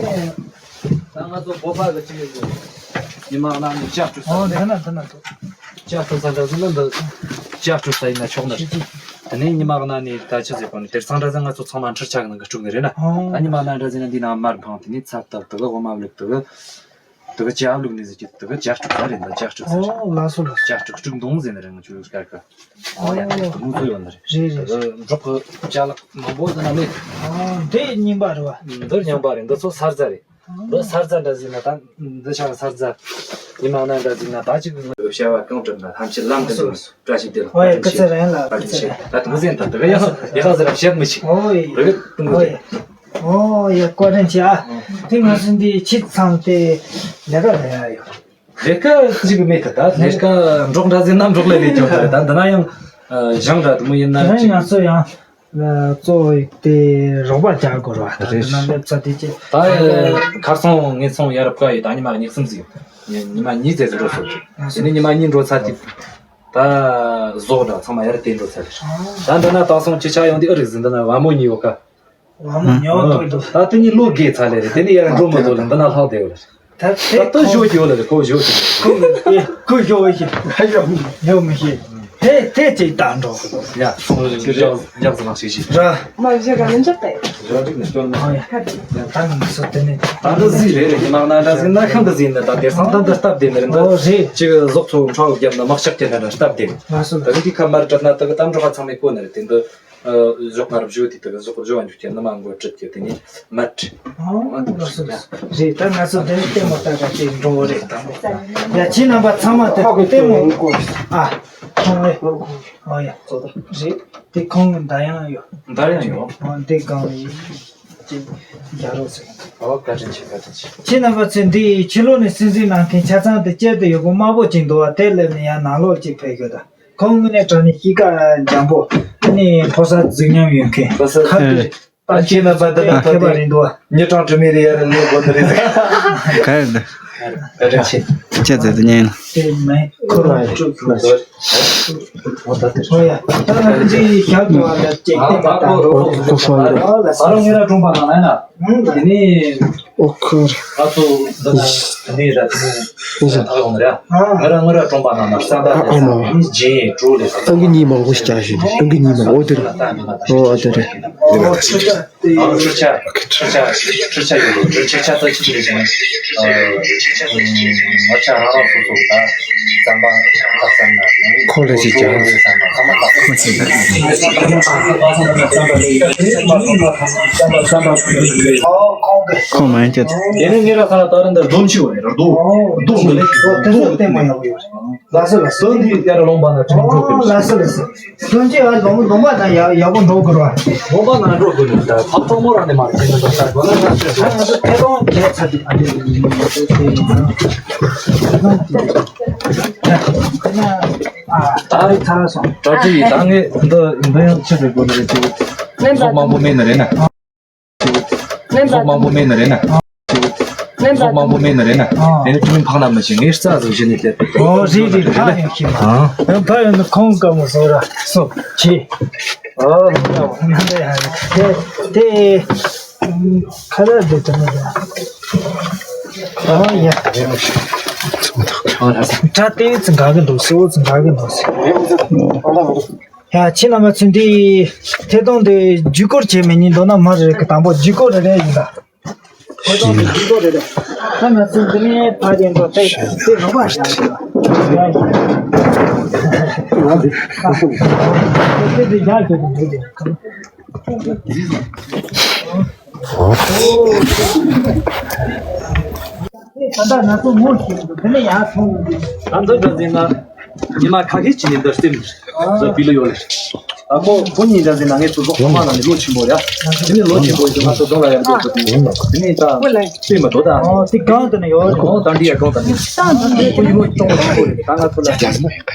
ད་ང་ཚོ་བོད་པ་གི་ཅི་ཡོད་གི། ཉི་མ་གནའ་ནས་ལྕགས་སྤྲུལ་ས་ཨོ་རེད། འདི་ན་འདི་ན་འདུག་ལྕགས་སྤྲུལ་ས་འདྲ་ཟེར་ན་འདི། ལྕགས་སྤྲུལ་ས་ཡིན་ན་ཆོག་ནི་རེད། དེ་ནས་ཉི་མ་གནའ་ནས་ད་ཆི་ཟེར་གོ་ནི་དེར་ཚང་འདྲ་ཟེར་ང་ཚོ་ཚང་མ་འཕྲུལ་ཆ་གི་ནང་གི་སྤྲུག་ནི་རེད་ན། ཨོ། ད་ཉི་མ་གནའ་འདྲ་ཟེར་ན་འདི་ན་མར་འཕངས་དེ་ནས་ཚབ་ཏབ་དུ་གི་འོ་མ་བླུག་དུ་གི། དེ་ག་ཅ་བླུགས་ནས་ཟེར་གྱི་དེ་ག་ཅ་སྤྲུག་ས་རེད་འདི་ཅ་སྤྲུག་ས་རེད། ཨོ་ལགས་སོ་ལགས་སོ། ཅ་སྤྲུག་སྤྲུག་མདོང་ཟེར་ནི་རེད་ང་ཆུ་སྐར་ཀ་ཨོ་ཡ་དེ་དེ་མོ་ཚོ་ཡོད་ནི་རེད། རེད་རེད། དེ་ག་འབྲོག་གི་ཅ་ལག་མང་པོ་འདི་ན་མེད། ཨོ་འདི་རྙིང་པ་རེད་བ། འདི་རྙིང་པ་རེད། འདི་ཚོ་ས་རྫ་རེད། འདི་ས་རྫ་འདྲ་ཟིག་ན་ད་འདི་ཆ་ས་རྫ་ཡི་མ་ན་འདྲ་ཟིག་ན་ད་ཅིག་བྱ་བ་གང་བསྒྲུབ་ན་ཐམས་ཅད་ལམ་དུ་འགྲོ་བཀྲ་ཤིས་བདེ་ལེགས། ཨོ་ཡ། སྐུ་ཚེ་རིང་ལ། སྐུ་ཚེ་རིང་། ད་དུང་ཟིན་ད་དུ་ཡག་ཡག་ཟེར་བཤད་མི་ཤེས། ཨོ་ཡ། རེ་གི་ཏུང་གི། ཨོ་ཡ། བཀའ་དྲིན་ཆེ་ཨ། དེ་ང་ཚོ་འདི་ཕྱི་ཚང་དེ་ལས་ཀ་རེ་ཡ་ཡོད། ལས་ཀ་ཅིག་མེད་གི། ད་ལས་ཀ་འབྲོག་འདྲ་ཟིན་ན་འབྲོག་ལས་ལས་ཀྱང་ད་འདི་ན་ཡང་ཞང་འདྲ་དུ་མོ་ཡིན་ན་དེ་རིང་ང་ཚོ་ཡང་གཙོ་བོ་དེ་རོགས་པ་རྒྱག་དགོས་ར། ད་དེ་ན་སླེབས་ཚར་དེ་ཅི། ད་ཁར་སོང་ངེད་སོང་ཡར་བཀའ་ཡོད། ད་ཉི་མ་གཉིས་གསུམ་ཟིག་ཡོད། ཉི་མ་གཉིས་ཙམ་ཟིག་འགྲོ་སོང་། དེ་ནས་ཉི་མ་གཉིས་འགྲོ་ཚར་དེ་ད་ཟོག་འདྲ་ཚང་མ་ཡར་དེ་འགྲོ་ཚར་དེ། ད་འདི་ན་ད་སོང་ཅི་ཆ་ཡོང་དེ་ཨ་རིག་ཟིན་འདི་ན་བ་མོ་གཉིས་ཡོད་ཀ། ཨ་མ་ཉོ་ཐུབ་འདུག་ད་དེ་ནི་ལོ་རྒས་ཚར་ལེ་རེད། དེ་ནི་ཡར་འགྲོ་མི་ཐུབ་ལ་འདི་ན་ལྷག་བསྡད་ཡོད་རེད། ད་ད་དེ་ད་ཁོ་ཞོ་ཀྱི་ཡོད་ལ་རེད། ཁོ་ཞོ་ཀྱི། ཁོ་ཁོ་ཞོ་ཞིག་ཧ་ཡོ་ཡོ་མི་ཤེས། དེ་དེ་ཅིག་ད་འགྲོ། ཡ་སོང་རེད། ཀྱི་རྒྱག་རྒྱག་ཟ་མ་ཞིག་ཞིག་ར། མ་བཞག་ག་ལན་འཇག་ཏེ། ར་འགྲིག་ནས་སྐྱོན་མ། ཨ་ཡ། ཡ་ད་ངས་སོ་དེ་ནི། ད་འདི་ཟིག་རེད་རེད། ཉི་མ་ན་འདྲ་ཟིག་ན་ཁང་འདི་ཟིག་ནི་ད་དེ་སང་ད་འདི་སྟབས་བདེ་ནི་རེད། འདི་ཨོ་རེད། ཅིག་ཟོག་ཚོ་ཁྲག་བརྒྱབ་ན་དམག་ཤག་གི་འདྲ་འདྲ་སྟབས་བདེ། ང་སོ་ད་རིག་གི་ཁ་མར་བྲིས་ན་ད་གི་ད་འགྲོ་ཁ་ཚང་མས་གོ་ནི་རེད། དེ་འདི། ཨ། ཞོགས་པར་བཞུགས་དེ་དག་ཞོགས་བཞུགས་འཇུག་རྒྱུ་ནི་མ་འགོ་ཁྲིད་ཀྱི་དེ་ནི་མ་ཁྲིད། ཨོ་ལགས་སོ་ལགས་སོ། རེད། ད་ང་ཚོ་འདིར་ལྟད་མོ་ལྟ་ག་དེ་འགྲོ་བོ་རེད་དང་། ཡ་ཁྱེད་རྣམ་པ་ཚང་མ་དེ་ལྟད་མོ། ཨ་ཁོང་རེད། ཨོ་ཡ། རེད། དེ་ཁོང་གི་མདའ་ཡང་ཡོད། མདའ་ཡང་ཡོད། ཨོ་འདི་གང་ཡིན་ཅིག་རྒྱ་རོགས་ཟེར། ཨོ་བཀའ་དྲིན་ཆེ། བཀའ་དྲིན་ཆེ། ཁྱེད་རྣམ་པ་ཚོས་འདི་ཕྱི་ལོགས་ནས་སྲིད་འཛིན་གནང་མཁན་ཆ་ཚང་དེ་བསྐྱལ་དུ་ཡོད་པོ་དམར་པོ་ཅིག་འདུག་བ། དེ་སླེབས་ནས་ཡང་ནང་ལོགས་ཅིག་ཕེབས་ཡོད་ད། ཁོང་དངོས་གནས་དྲང་གནས་གཤིས་ཀ་འཇམ་པོ། ཨ་ནི་ཕོ་གསར་རྫིག་ཉམས་ཡོད་མཁན། ཁ་དེ། ད་ཁྱེད་རྣམ་པ་འདི་ལ་ཕེབས་པ་རེད་འདུག་བ། མྱི་གྲངས་དྲི་མེད་རེ་ཡ་རེ་ལས་དགོས་འདི་རེད། ག་རེ་འདི། བཀའ་དྲིན་ཆེ། ཁྱེད་ཚོས་འདི་ཉན། དེ་མེད་ཁོ་རང་ཡ་ཅུང་ཟད། ཨོ་ཡ། ད་ང་འདི་ཞག་དུ་བ་ལ་ཅེག་ཏེ་ད་ད། ཨོ་ཁོ་ཧྲ་ཡོད། ཨོ་ལ་ས་རང་ངེད་ར་གྲོང་པ་ནང་ན་ཡིན་ན། དེ་ནས། ཨོ་ཁོ། ཨ་ཚོ་འདི་ན་དེ་ནས་ར་དེ་ནས་ཨོ་ཟེར། ཨ་ཡོང་ར། ང་ར་ང་ར་གྲོང་པ་ནང་ན་ས་མདའ་ཨ་ཨ་མ། ལས་ས་རྗེས་གྲོ་ལས་ས། ཏང་གི་ཉི་མ་ངོ་ཞིག་ཅག་ཞིག་ཏང་གི་ཉི་མ་ཨོ་དེ་ར། ཨོ་དེ་ར། ཨོ་ཁྲི་ཆ་དེ། ཨོ་ཁྲི་ཆ་ཁྲི་ཆ་ཁྲི་ཆ་ཡོད་ལོ། ཁྲི་ཆ་ད་ཅི་རེད་ཟེར་ན། ཨོ་ཁྲི་ཆ་རང་རང་སོ་སོ་ད་རྩམ་པ་ཁ་ས་ན་ཁོ་ལས་ཅི་ཅག་ཁོ་མ་ཡིན་ཀྱང་། དེ་ནས་ངེད་ར་ས་ན་ད་རེ་འདིར་སྡོམ་ཆུ་བ་ཡོད་ར། རྡོ་རྡོ་འདི་ལས་རྡོ་འདི་ལས་བསྟན་པ་ཡག་པོ་ཡོད་རེད། ལགས་སོ་ལགས་སོ། སོན་འདི་ཡར་ལོང་པ་ན་དྲིན་འགྲོ་གི་རེད། ལགས་སོ་ལགས་སོ། སོན་འདི་ཡར་ལོང་ལོང་པ་ན་ཡག་ཡག་པོ་འགྲོ་དགོས་ར། ལོང་པ་ན་འགྲོ་དགོས་རེད། ད་ཕག་གཙང་མོ་རང་ནས་མ་རེད། དེ་ནས་ད་ལྟ་དགོས་ན་ང་ཚོས་ད་ང་ཚོ་ཐད་གཏོང་བྱས་ཚར་དུས་ཨ་ནི་ང་ཚོ་དེ་ཡིན་ན། ད་རེས་ཚར་སོང་། གྲ་སྒྲིག་ཡིན། ད་ངས་འདི་འདི་ཡང་ཕྱིར་རེ་དགོས་ནི་རེད། དེ་ཚོ་མང་པོ་མེད་ནི་རེད་ན། ལན་པ། ཚོགས་མང་པོ་མེད་ནི་རེད་ན། ལན་པ། ཚོགས་མང་པོ་མེད་ནི་རེད་ན། ཨ། དེ་ནི་ཁྱོད་ཕག་ན་མི་ཤེས། ངས་རྩ་བཟོ་བྱེད་ནས་སླེབས། ཨོ་རེད་རེད། ཕག་ཡོང་ཤེས་མ། ཨ། ཡང་ཕག་ཡོང་ན་ཁོང་དཀའ་མོ་བཟོ་ར་སོ་ཆེ། ཨོ་ལ་ཡ་དེ་དེ་ཁ་ར་དེ་དེ་ནི་ཡ། ཨོ་ཡ། ཨོ་ལ་ས། ད་དེ་ཚོ་འགག་གི་འདུག་སེ་འོ་ཚོ་འགག་གི་འདུག་སེ། ཡ་ཁྱེད་རྣམ་པ་ཚོས་འདི་ཐད་གཏོང་འདི་བརྒྱུད་སྐུར་བྱེད་མི་ཉན་འདུག་ན་མ་རེད་གི། དང་པོ་བརྒྱུད་སྐུར་རེ་རེ་ཡིན་ད། ཐད་གཏོང་འདི་བརྒྱུད་སྐུར་རེ་རེ། ད་ང་ཚོ་འདི་ནས་ཕ་རྒན་འགྲོ་ཏེ་དེ་རོགས་པ་བཞག་ཡོད། དེ་དེ་བཞག་ཡོད་དེ་འདུག་དེ། ད་ལྟ་ང་ཚོ་ངོ་ཤེས་འདུག་དེ་ནས་ཡར་མཐོང་འདུག་ད་འདི་འདྲ་ཟིན་ན་ཉི་མ་ཁ་ཤས་ཅིག་ནས་འདིར་སེམས་ཟ་བི་ལི་ཡོད་ལེ། ད་ཁོ་ཁོ་གཉིས་འདྲ་ཟིན་ན་ངས་ཚོ་ཚོགས་ཁོ་མ་ལ་ནི་ལོ་ཆེན་པོ་ཡ། དེ་ནས་ལོ་ཆེན་པོ་ཡིན་ང་ཚོ་གདོང་ལ་ཡར་འགྲོ་དགོས་དེ། དེ་ནས་ད་སེམས་མ་དོ་ད། ཨོ་དེ་གང་དུ་ནས་ཡོད། ཨོ་ད་འདི་ཡ་གང་ད་ནི་ཁོ་ཡིན་ལོ་གཏོང་བ་ཆེན་པོ་རེད། ད་ང་ཚོ་ལ་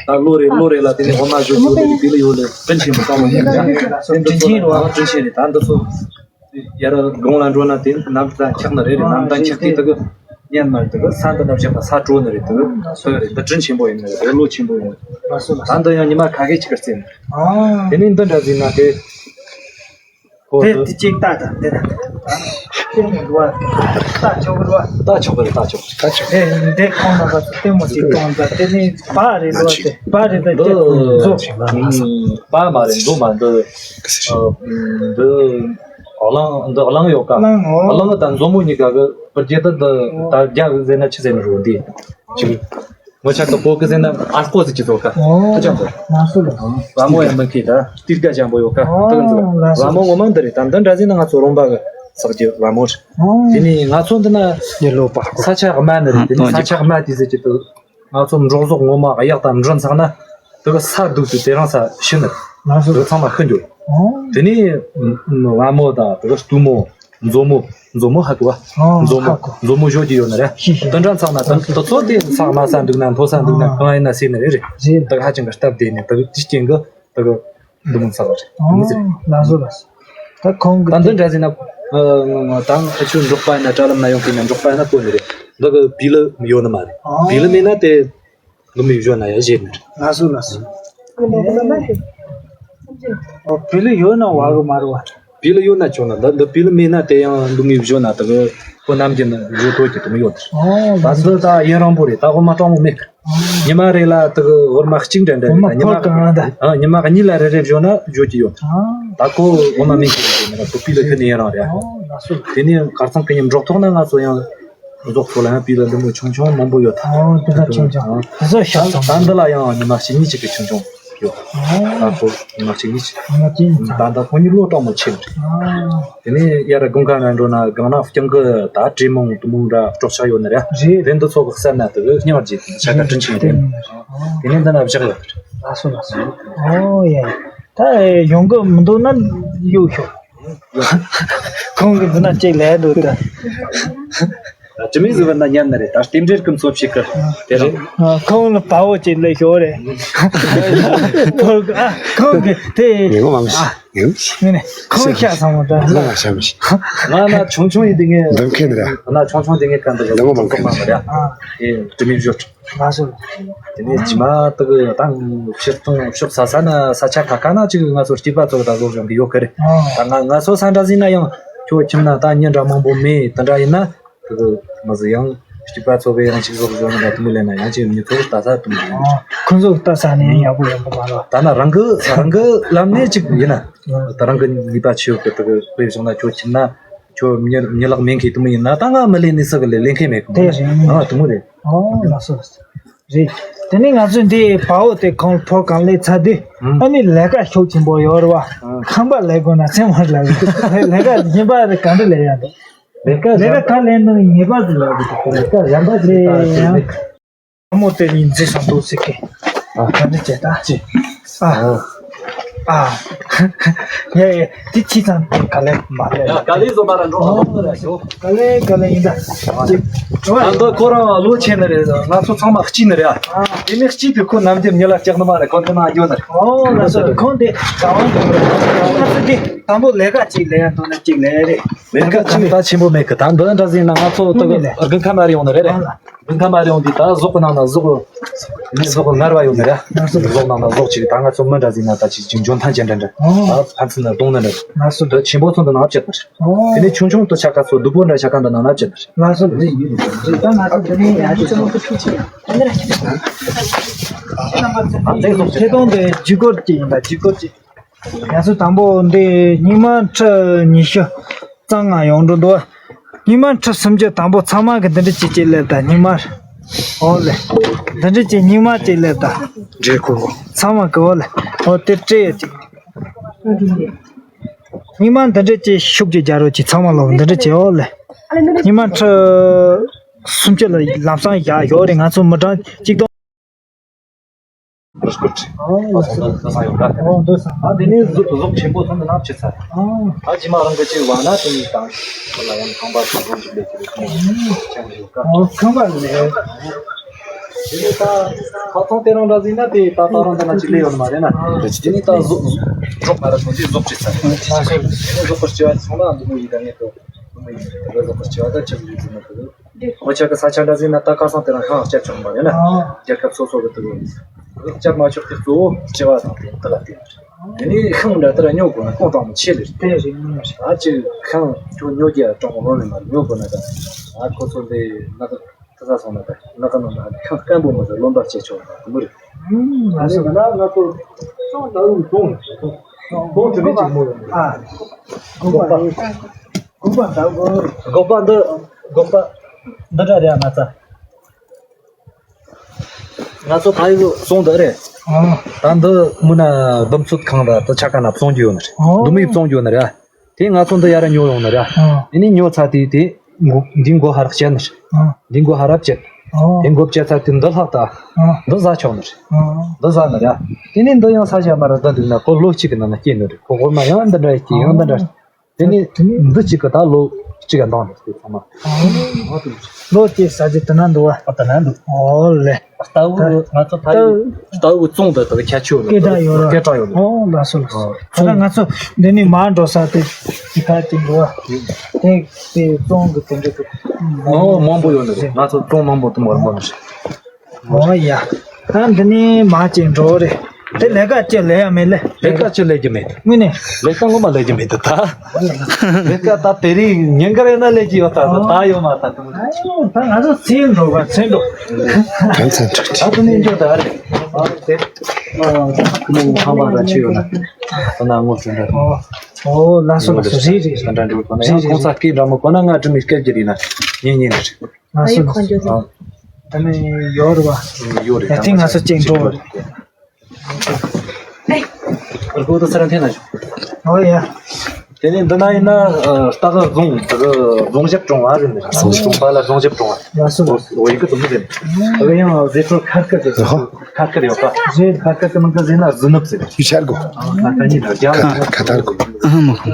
ད་ལོ་རེ་ལོ་རེ་ལ་དེ་ནས་འོ་མ་བཟོ་རྒྱུ་དེ་བི་ལི་ཡོད་ལེ། དྲིན་ཆེན་པོ་གང་མ་ཡིན་ཡ། སེམས་དྲིན་ཆེན་རེད། ད་འདི་ཚོ། ཡར་དགོང་ལ་འགྲོ་ན་དེ་གནམ་ཐང་འཁྱག་ནི་རེད། རེད། གནམ་ཐང་འཁྱག་དུས་དེ་གི་ཉན་མ་རེད། དེ་གི་ས་འདི་ནང་བཞག་ན་ས་དྲོ་ནི་རེད། དེ་གི་སོ་རེད། འདི་དྲིན་ཆེན་པོ་ཡིན་ནི་རེད། ལོ་ཆེན་པོ་ཡིན། ད་འདི་ཡང་ཉི་མ་ཁ་ཤས་ཅིག་གི་རྩེ་ནི་རེད། དེ་ནས་འདི་འདྲ་ཟིན་ན་དེ་ཁོ་དེ་དེ་གཅིག་ལྟ་དང་དེ་དང་དེ་ནི་འགྲོ་བ་ལྟ་ཆོག་གི་རེད། ལྟ་ཆོག་གི་རེད། ལྟ་ཆོག་གི་རེད། ལྟ་ཆོག་གི་རེད། དེ་འདི་ཁོང་ན་ག་ཚོད་ལྟད་མོ་ཅིག་གཏོང་ད། དེ་ནི་པ་རེད་འགྲོ་བ། དེ་པ་རེད། ད་འདི་ཁྱེད་ཚོ་ཚོ་པ་མ་རེད་འགྲོ་མ་འདི། འདི། གླང་། འདི་གླང་ཡོད་ཀ། གླང་། ཨོ། གླང་དང་མཛོ་མོ་གཉིས་ཀ་གི་བར་གྱི་ད་འདི་ད་རྒྱ་གི་ཟེར་ན་ཆི་ཟེར་ན་རུང་འདི། ཅིག་ངོ་ཆ་དུ་གོ་གི་ཟེར་ན་ཨར་ཀོ་ཟེར་གྱི་ཚོ་ཀ། ཨོ། ཁ་ཅང་པོ། ང་སུ་ལ། བ་མོ་ཡང་མི་ཁི་ད་ཏིར་ཀ་ཅང་པོ་ཡོད་ཀ། ཨོ། ད་གི་འདི་ལ་བ་མོ་ངོ་མ་འདི་རེད། ད་འདི་འདྲ་ཟེར་ན་ང་ཚོ་རོང་པ་གི། ས་གི་ལ་མོ་རེད། ཨོ། དེ་ནས་ང་ཚོ་འདི་ན་ཡེ་ལོ་པ་ས་ཆ་དམའ་ནི་རེད། དེ་ནས་ས་ཆ་དམའ་དེ་ཟེར་གྱི་འདུག་ང་ཚོ་འབྲོག་ཟོག་ངོ་མ་གཡག་དང་འབྲི་འཚག་ན་དེ་གི་ས་སྡུག་དུས་དེ་རིང་ས་ཤི་ནི་རེད། ང་ཚོ་དེ་གི་ཚང་མ་ཤི་འགྱུར། ཨོ། དེ་ནས་ལ་མོ་དང་དེ་གི་སྟུ་མོ། མཛོ་མོ། མཛོ་མོ་ཧ་གོ་བ། ཨོ། མཛོ་མོ། ཧ་གོ། མཛོ་མོ་བཞོ་གི་ཡོད་ནི་རེད། ཤི་ཤི། དེ་འདྲ་འཚག་ན་དེ་དེ་ཚོ་དེ་ཚང་མ་ས་འདུག་ན་མཐོ་ས་འདུག་ན། ཨོ། གང་ཡིན་ན་སེ་ནི་རེད། རེད། རེད། དེ་གི་ཧ་ཅང་གི་སྟབས་བདེ་ནས་དེ་གི་དེ་རྐྱེན་གི་དེ་གི་འདི་མོ་འཚག་པ་རེད། ཨོ། དེ་མོ་ཟེར། ལ་བཟོ་ལ་ཟོ། ད་ཁོང་གི་ད་འདི་འདྲ་ཟེར་ན། ཨ་ད་ང་ཆུ་འབྲོག་པ་ཡིན་ན། དྲ་ལམ་ན་ཡོང་གི་ན་འབྲོག་པ་ཡིན་ན་གོ་ནི་རེད། འདི་གི་བི་ལི་ཡོད་ནི་མ་རེད། ཨོ། བི་ལི་མེད་ན་དེ་འདི་མོ་བཞོ་ན་ཡ་བཞེས་ནི་རེད། ལ་བཟོ་ལ་ཟོ། ཨོ། བི་ལི་ཡོད་ན་བ་གི་མ་རེད་བ། བི་ལི་ཡོད་ན་ཆོག་ན། འདི་འདི་བི་ལི་མེད་ན་དེ་ཡང་འདི་མོ་བཞོ་ན་དེ་གི་ཁོ་ནམ་རྒྱུན་བཞོ་ཐོ་གི་དེ་མོ་ཡོད་དེ། ཨོ། ད་འདི་ད་ཡུན་རིང་པོ་རེད། ད་འོ་མ་སྤྲང་མོ་མེད་གི། ཉི་མ་རེ་ལ་དེ་གི་འོ་མ་གཅིག་འདྲ་འདྲ་རེད། འོ་མ་ཉི་མ་ཕོར་གང་ལ་ད། ཨ་ཉི་མ་གཉིས་ལ་རེ་རེ་བཞོ་ན་བཞོ་གི་ཡོད། ཨ། ད་ཁོ་འོ་མ་མེད་གི་རེད་ན་ཁོ་བི་ལི་ཁི་ནས་ཡིན་རང་རེད། ཨོ། ལགས་སོ། དེ་ནས་ཁར་སང་ཁི་ཉིན་འབྲོག་ཐོག་ན་ང་ཚོ་ཡང་འབྲོག་ཐོག་ལ་ཡང་བི་ལི་འདི་མོ་ཆུང་ཆུང་མང་པོ་ཡོད་ད། ཨོ། དེ་ཚོ་ཆུང་ཆུང་། ཨ། དེ་ཚོ་ཤ་ད་ཚང་ད་འདི་ལ་ཡང་ཉི་མ་གཅིག་གཉིས་གཅིག་གི་ཆུང་ཆུང་ཡོད། ཨོ། ད་ཁོ་ཉི་མ་གཅིག་གཉིས་གཅིག་ཉི་མ་གཅིག་གཉིས་ཚང་། ད་ད་ཁོ་གཉིས་བློ་སྟོབས་མོ་ཆེ་རེད། ཨ། དེ་ནས་ཡར་དགུན་ཁ་ན་འགྲོ་ན་སྒང་ན་རྐྱང་གི་ད་དྲེད་མོང་དུ་མོང་འདྲ་སྲོག་ཆགས་ཡོད་ནི་རེད། རེད། དེ་འདི་ཚོ་གི་བསད་ན་དེ་གི་སྙིང་རྗེ་ཆ་ག་དྲིན་ཆེན་རེད། དེ་ནས་འདི་ན་བཞག་ཡོད། ལགས་སོ་ལགས་སོ། ཨོ་ཡ་ཡ། ད་ཡོང་གི་མི་འདུག་ན་གཡུག་ཤོག་ཁོང་གི་འདི་ན་གཅིག་ལས་འདུག་ད། དྲི་མེད་བཟོ་བ་ན་ཉན་ནི་རེད། ད་རྟེན་འབྲེལ་གི་མཚོ་ཕྱེད་ཀ་དེ་རེད། ཨ། ཁོང་ལ་དཔའ་བོ་གཅིག་ལས་ཤོག་རེད། ཕོར་ག་ཨ་ཁོང་གི་དེ། ངས་ངོ་མ་མི་ཤེས། ཨ། ངས་མི་ཤེས། ནས་ཁོང་ཤ་ཚང་མ་ད། ང་ལ་ཤ་མི་ཤེས། ང་ན་ཆུང་ཆུང་ཡིན་དེ་ངས། འདེམས་མཁན་རེད། ང་ན་ཆུང་ཆུང་དེ་ངས་ག་འདི་འདི་ངོ་མ་མི་ཤེས། མ་རེད། ཨ། ཨེ་དྲི་མེད་བཞོ། ལགས་སོ། དེ་ནས་ཇི་མ་དག་ད་ཕྱིར་གཏོང་ཕྱོགས་ས་ས་ན་ས་ཆ་ཁ་ཁ་ན་ཅིག་ང་ཚོ་སྐྱིད་པ་ཚོ་ད་བཟོ་བཞིན་གི་ཡོད་གི་རེད། ཨ། ད་ང་ང་ཚོ་ས་འདྲ་ཟིན་ན་ཡང་ཁྱོད་ཁྱིམ་ན་ད་མྱི་འདྲ་མང་པོ་མེད། དེ་འདྲ་ཡིན་ན་དེ་གི་མ་ཟི་ཡང་སྐྱིད་པ་ཚོ་གི་ཡང་ཅིག་བཟོ་བཞིན་ན་དུ་མི་ལེན་ན་ཡང་ཅིག་མྱི་ཚོ་ལྟ་ས་དུ་མི་ལེན། ཨ། ཁོང་ཚོ་ལྟ་ས་ནས་ཡག་པོ་ཡོང་གི་མ་རེད། ད་ན་རང་གི་རང་གི་ལམ་ནས་ཅིག་ཡིན་ན། ད་རང་གི་ནུས་པ་ཆེ་ཡོད་གི་དེ་གི་དཔེ་བཞག་ན་ཁྱོད་ཁྱིམ་ན། ཁྱོད་མྱི་མྱི་ལག་མེད་མཁན་དུ་མི་ཡིན་ན་ད་ང་མི་ལེན་ནི་ས་གི་ལས་ལེན་མཁན་མེད་གི། དེ་རེད། ཨ་དུ་མོ་རེད། ཨོ་ལགས་སོ། རེད། དེ་ནས་ང་ཚོས་འདི་བ་འོ་དེ་གང་ཕོ་གང་ལས་ཚ་དུས། ཨ་ནི་ལས་ཀ་ཤུགས་ཆེན་པོ་ཡོད་རེད་བ། ཁང་པ་ལས་དགོས་ན་ཚེ་མར་ལས་དགོས། ལས་ཀ་གཞན་པ་དེ་གང་འདྲ་ལས་ཡག་འདུག་ལས་ཀ་ལས་ཀ་ག་ལས་ན་ངེས་པར་དུ་ལས་དགོས། ལས་ཀ་གཞན་པ་ཞིག་ད་ཞིག་ལས། ཨ་མོ་དེ་ཡིན་རྫི་སང་འདུག་ཟེར་གི། ཨ། ག་འདྲ་བྱས་ད། ཅི། ཨ། ཨ། ཡ་ཡ། དེ་ཅི་ཙམ་དེ་ག་ལེ་མ་ལེ། ཡ་ག་ལེ་བཟོ་མ་ར་འགྲོ་ཨ་མོ་ར་ཤོ། ག་ལེ་ག་ལེ་ཡིན་ད། ཅི། ཨ་མདོ་ཁོ་རང་ལོ་ཆེ་ནི་རེད། ང་ཚོ་ཚང་མ་སྐྱིད་ནི་རེད་ཨ། དེ་ནས་སྐྱིད་དུས་ཁོ་ནམ་རྒྱུན་མྱི་ལ་སྐྱག་ནི་མ་རེད། ཁོ་དེ་ན་ཡོད་ནི་རེད། ཨོ་ལགས་སོ། ཁོང་དེ་ག་བ་འདུག་ང་ཚོ་དེ་དང་པོ་ལས་ཀ་ཅིག་ལས་ཡ་འདུག་ན་ཅིག་ལས་རེད། ལས་ཀ་ཅིག་ད་ཆེན་པོ་མེད་གི། ད་འདི་འདྲ་ཟིན་ན་ང་ཚོ་དགུན་ཁ་མ་རེ་ཡོང་ནི་རེད་རེད། དགུན་ཁ་མ་རེ་ཡོང་དུས་ད་ཟོག་གི་ནང་ན་ཟོག་གི་ཟོག་གི་ངར་བ་ཡོད་ནི་རེད། ཟོག་ནང་ན་ཟོག་ཅིག་ད་ང་ཚོ་མི་འདྲ་ཟིན་ན་ད་ཅིག་ཅིག་འཇོན་ཐང་ཅན་འདྲ་འདྲ། ཨོ། ད་ཕན་ཚུན་ན་གཏོང་ནི་འདྲ། ང་ཚོ་འདི་ཆེན་པོ་ཚོ་འདི་ནང་བཅད་པ་རེད། ཨོ། དེ་ནས་ཆུང་ཆུང་དུ་ཆ་ཁ་ཚོ་སྡུག་པོ་འདྲ་ཆ་ཁ་འདི་ནང་ན་བཅད་པ་རེད། ང་ཚོ་འདི་ཡིན་ད་ང་ཚོ་འདི་ནས་ཡ་ཅིག་ཚོ་ཁུ་ཁུ་ཆེ་ཡ། ཐེ་གཏོང་དེ་ཇུས་སྐོར་གཅིག་ཡིན་ད་ཇུས་སྐོར་གཅིག་ང་ཚོ་དང་པོ་འདི་རྙིང་མ་ཁྲི་ཉི་ཤུ་རྩ་ལྔ་ཡོང་འགྲོ་འདུག་རྙིང་མ་ཁྲི་སུམ་ཅུ་དང་པོ་ཚང་མ་གི་འདི་འདྲ་ཅིག་ཅིག་སླེབས་ད་རྙིང་མ། ཨོ་ལེ། འདི་འདྲ་ཅིག་རྙིང་མ་ཅིག་སླེབས་ད། འདྲེ་ཁོ། ཚང་མ་གི་ཨོ་ལེ། ཨོ་དེ་སྤྲད་ཡ་ཅིག་རྙིང་མ་འདི་འདྲ་ཅིག་ཤུགས་ཀྱིས་རྒྱ་རོ་ཅིག་ཚང་མ་ལོག་འདི་འདྲ་ཅིག་ཨོ་ལེ། རྙིང་མ་ཁྲི་སུམ་ཅུ་ལ་ལམ་སང་བཞག་ཡོད་རེད། ང་ཚོ་མི་གྲངས་གཅིག་སྟོང་རུ་སྐོར་ཁྲི། ཨོ་ཨ་སོང་ད་ད་སང་ཡོད་ད། ཨོ་འདི་སང་། ཨ་དེ་ནས་ཟོག་ཟོག་ཆེན་པོ་ཚོ་འདི་ནང་ཕྱི་ཚར། ཨོ། ཨ་ཇི་མ་རང་གི་ཅིག་བ་ན་དེ་ནས་དང་ཁོ་ལ་ཡང་ཁང་པ་ཚོ་འདོན་ཅིག་ལས་ཀྱི་རེད་ཁོང་ཆང་ཞིག་ཡོད་ཀ། ཨོ་ཁང་པ་ལས། དེ་ནས་ད་ཁ་ཚོང་དེ་རང་འདྲ་ཟིན་ན་དེ་ད་ད་རང་འདི་ན་ཅིག་ལས་ཡོད་ནི་མ་རེད་ན། དེ་ནས་ད་ཟོག་ཟོག་མ་ར་ཚོ་ཅིག་ཟོག་ཅིག་ཚར། ཨ་སོང་། དེ་ནས་ཟོག་པར་སྐྱེ་བ་ཚོང་ལ་འདི་མོ་ཡིན་ད་ངས་ཏོ། འདི་མོ་ཡིན་ད་ཟོག་པར་སྐྱེ་བ་ད་ཅིག་ཡོད་ཟིན་ན་དེ། ཁོ་ཆ་གི་ས་ཆ་འདྲ་ཟིན་ན་ད་ཁ་སང་དེ་རང་ཤང་སྐྱབས་ཆོག་མ་རེད་ན། ཨ། རྒྱལ་ཁབ་སོ་སོ་གི་དུ་སྐྱབས་མ་ཆོག་གི་གཙོ་བོ་སྐྱེ་བ་དང་དེ་དག་ལ་བརྟེན། དེ་ནས་ཤིང་འདྲ་ལྟར་སྨྱོ་དགོས་ན་ཁོང་གྲོང་མི་ཆེ་ལེ། དེ་རེད་ངོ་རེད། ཨ་ཅི་ཤིང་ཁྱོད་སྨྱོ་རྒྱ་གྲོང་མི་ལོན་ནས་མ་རེད། སྨྱོ་དགོས་ན་ད་ཨ་ཁོ་ཚོ་འདི་ན་གི་ཐུ་ས་སོང་ན་ད་ན་གི་ནང་ན་ཤིང་སྐམ་པོ་མ་ཟད་རློན་པ་སྐྱེ་ཆོག་ད་དུ་མི་རེད། ཨུམ་ང་ཚོ་ང་ང་ཚོ་ཤིང་ད་རུང་གྲོང་གྲོང་དུ་མི་གཅིག་མོ་ཡོད། ཨ་དགོས་པ་དགོས་པ་ད་དགོས། དགོས་པ་འདི་དགོས་པ་འདི་འདྲ་རེད་ཨ་ན་ཚ། ང་ཚོ་ཕ་ཡུལ་སོང་འདི་རེད། ཨ། ད་འདི་མུ་ན་བུམ་ཚོད་ཁང་ར་དུ་ཆ་ག་ན་བཙོང་རྒྱུ་ཡོད་ནི་རེད། ཨོ། འདི་མི་བཙོང་རྒྱུ་ཡོད་ནི་རེད། དེ་ང་ཚོ་འདི་ཡར་ཉོ་ཡོང་ནི་ར། ཨ། དེ་ནས་ཉོ་ཚར་དུས་དེ་མགོ་འདི་མགོ་ཧར་བཅད་ནི་རེད། ཨ། འདི་མགོ་ཧར་བཅད། ཨ། དེ་མགོ་བཅད་ཚར་དུས་འདི་ལྷག་ད། ཨ། འདི་ཟ་ཆོག་ནི་རེད། ཨ། འདི་ཟ་ནི་ར། དེ་ནས་འདི་ཡང་ཟ་བྱ་མ་ར་འདི་འདུག་ན་ཁོ་ལོ་གཅིག་གི་ནང་ན་སྐྱེས་ནི་རེད། ཁོ་ཧོར་མ་ཡང་འདི་འདྲ་སྐྱེས་ཡང་འདི་འདྲ། དེ་ནས་དེ་ནས་འདི་གཅིག་གི་ད་ལོ་གཅིག་ག་འདང་རེད་དེ་ཚང་མ། ལོ་གཅིག་ཟ་རྒྱུ་དེ་ན་འདུག་བ། ཨ་དེ་ན་འདུག་ཨོ་ལེ། རྟ་བོ་ང་ཚོ་ད་རྟ་བོ་རྟ་བོ་བཙོང་དུ་དག་ཁྱད་ཆོས་སྐད་གྲགས་ཡོད་ར། སྐད་གྲགས་ཡོད་ར། ཨོ་ལགས་སོ་ལགས་སོ། ད་ལྟ་ང་ཚོ་འདི་ནས་མར་འགྲོ་ས་དེ་དེ་ག་ཅིག་འགྲོ་བ། དེ་དེ་བཙོང་གི་དེ་འདྲ་དེ། ཨོ་མང་པོ་ཡོད་ནི་རེད། ང་ཚོ་བཙོང་མང་པོ་དུ་མར་མོ་ནི་རེད། ཨོ་ཡ། ད་འདི་ནས་མར་ཅིག་འགྲོ་རེད། དེ་ལས་ཀ་ཅི་ལས་ཡ་མེད་ལེ། ལས་ཀ་ཅི་ལས་ཀྱི་མེད། དངོས་གནས། ལས་ཀ་ངོ་མ་ལས་ཀྱི་མེད་དུ་ད། ལས་ཀ་ད་དེ་རིང་ཉིན་དཀར་ཡིན་ན་ལས་ཀྱི་ཡོད་ད་ད་ད་ཡོད་མ་ད་དུང་། ད་ང་ཚོ་ཚེ་འགྲོ་བ་ཚེ་འགྲོ། གང་ཚན་ཁྲག་ཁྲིག་ད་དུང་ཡིན་འགྲོ་ད་རེད། ཨ་དེ། ཁོ་མོ་ཁང་པ་ར་ཆུ་ཡོད་ན། ད་ན་ངོ་ཚུན་ད། ཨོ་ལགས་སོ་ལགས་སོ། རེད་རེད་ད་འདྲ་འགྲོ་གོ་ན་ཡང་ཁོང་ཚ་སྐད་འདྲ་མོ་གོ་ན་ང་དྲི་མི་སྐད་ཀྱི་རེད་ན་ཉན་ཉན་རེད། ལགས་སོ་ལགས་སོ། ད་ནི་ཡོད་རེད་བ། ཡོད་རེད། ཡ་ཐིག་ང་ཚོ་གཅིག་འགྲོ་རེད། ཨར་གོ་ད་སར་འཐེན་ན་ཞུ། ཨོ་ཡ། དེ་ནས་འདི་ན་ཡིན་ན་རྟ་ག་རྫོང་དེ་ག་རྫོང་ཞབས་གྲོང་བ་རེད། རྫོང་ཞབས་གྲོང་པ་ལ་རྫོང་ཞབས་གྲོང་བ། ལགས་སོ་ལགས་སོ། འོ་ཡི་གེ་དུ་མི་ཟེར། དེ་ག་ཡང་རྫས་སྲོལ་ཁ་སྐད་དེ་ཁ་སྐད་ཡོད་པ། རྫས་ཁ་སྐད་དེ་མི་ག་ཟེར་ན་གཟི་ནུབ་ཟེར། ཡུ་ཆར་གོ། ཁ་ཁ་གཉིས་ལ་རྒྱ་ཁ་ཁ་ཐར་གོ། ཨ་མ་ཁོ།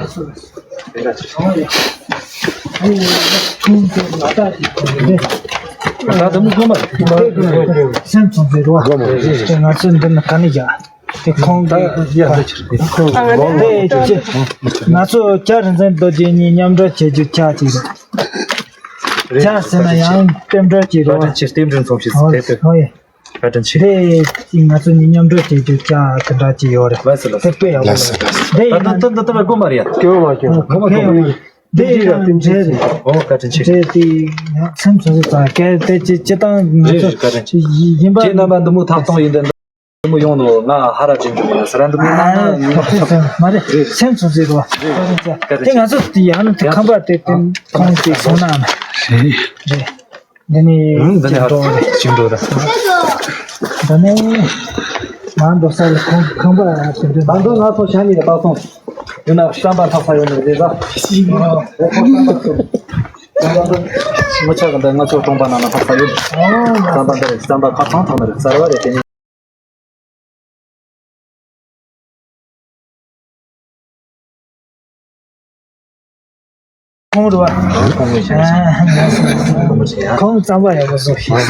ད་དུང་གོ་མ། སེམས་ཚོམས་ཟེར་བ། ང་ཚོ་འདི་ན་ག་ནས་ཡ། དེ་ཁོང་གི་ང་ཚོ་སྐྱ་རིན་ཆེན་རྡོ་རྗེ་གཉིས་མཉམ་འབྲེལ་བྱེད་རྒྱུ་ཆ་ཅིག་རེད། སྐྱ་ཟེར་ན་ཡང་རྟེན་འབྲེལ་གྱི་རེད་བ། ཆེ་རྟེན་འབྲེལ་མཚོན་བྱེད་ཟེར་དེ། ཧོ་ཡེ། བཀའ་དྲིན་ཆེ། དེ་ང་ཚོ་གཉིས་མཉམ་འབྲེལ་བྱེད་རྒྱུ་ཅག་དེ་འདྲ་ཅིག་ཡོད་རེད། ལགས་སོ་ལགས་སོ། དེ་དཔེ་ཡག་པོ་རེད། དེ་ཡིན་ན་ད་ད་ད་ད་དགོངས་པ་རེད་ཡ། སྐྱོ་བ་སྐྱོ་བ་དགོངས་པ་དགོངས་པ། དེ་ཡིན་ན་འབྲེལ་རེད། ཨོ་བཀའ་དྲིན་ཆེ། འབྲེལ་དེ་ཡང་སེམས་ཚོ་ཚོ་ཙང་སྐད་དེ་ཅི་ཅི་དང་ང་རེད་ཚོ་རེད། བཀའ་དྲིན་ཆེ། ཡིན་པ། ཁྱེད་རྣམ་པ་འདི་མོ་ཐག་གཏོང་ཡིན་དེ་འདི་མོ་ཡོང་ནོ་ང་ཧ་ར་ཅན་གྱི་མི་ཡིན་ས་ར་འདི་མོ་ཡིན་ན་ང་མ་རེད། སེམས་ཚོ་ཚོ་རེད་བ། བཀའ་དྲིན་ཆེ། དེ་ང་ཚོ་དེ་ཡང་ནི་དེ་ཁམས་པ་དེ་དེ་ཁོང་དེ་སོང་ན་ན་རེད། འདི་ནི་ཨང་། འདི་ནི་ཅིག་འགྲོ་རེད། ཅིག་འགྲོ་རེད། འདི་ནི་ང་འགྲོ་ས་ལ་ཁང་ཁང་པ་དེ་འདྲ། ད་འདི་ང་ཚོ་ཤ་ཉེ་གི་སྟག་ཚང་ཡིན་ན་བསམ་པ་ཐག་ས་ཡོད་ནི་རེད་ད། ངོ་ཆ་གི་འདི་ང་ཚོ་གྲོང་པ་ནང་ན་ཐག་ས་ཡོད། བསམ་པ་འདི་རེད། བསམ་པ་ཁ་ཚང་ཐག་ནི་རེད། གསར་བ་རེད། དེ་ནི། ཁོང་རུ་བ། ཁོང་མི་ཤེས། ཁོང་རྩམ་པ་ཡག་པོ་བཟོ་ཤེས།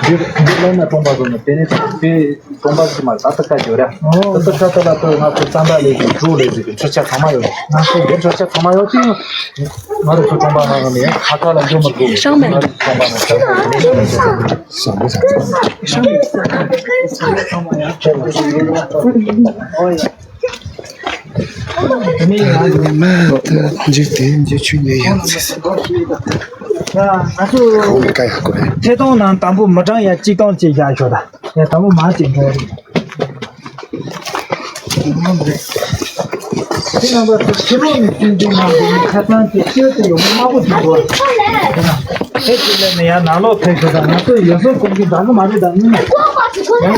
འདི་འདི་ལོ་ན་གྲོང་པ་བཟོ་ན་དེ་ནས་དེ་གྲོང་པ་ཟིག་མ་ད་ལྟ་ཁ་ཅོ་ར། ཨོ། ད་ལྟ་ཁ་ད་ལ་ཏོ་ང་ཚོ་རྩམ་པ་ལས་ཀྱི་གྲོ་ལས་ཟིག་གི་འཕྲུལ་ཆས་ཚང་མ་ཡོད། ང་ཚོ་འདི་འཕྲུལ་ཆས་ཚང་མ་ཡོད་དེ། ང་རུ་ཚོ་གྲོང་པ་ནང་ནས་ཁ་ཁ་ལ་འཇོ་མི་དགོས། ཤང་མེད། ང་རུ་གྲོང་པ་ནང་ཤང་མེད། འཇིག་རྟེན་འཇིག་ཆོས་ཉེ་ཡང་ཚེ། ང་ཚོ་ཁོང་གི་བཀའ་ཡག་པོ་རེད། ཐད་གཏོང་ནང་དང་པོ་མི་གྲངས་ཡ་གཅིག་སྟོང་ཅིག་བཞག་ཤོག་ད། ཡ་དང་པོ་མང་ཅིག་འགྲོ་རེད། དེ་རྣམ་པ་ཚོ་ཕྱི་ལོགས་ནས་སྐྱོན་བརྗོད་གནང་དགོས་ནས་ཁ་སང་དེ་སྐྱོན་དེ་ཡོང་མཁན་དམའ་པོ་ཅིག་འགྲོ་རེད། དེ་ཅི་ལས་ནས་ཡ་ནང་ལོགས་ཕེབས་ཤོག་ད། ང་ཚོ་ཡོད་སོ་ཀུན་གྱི་འདང་གི་མ་རེད་ད། ཡང་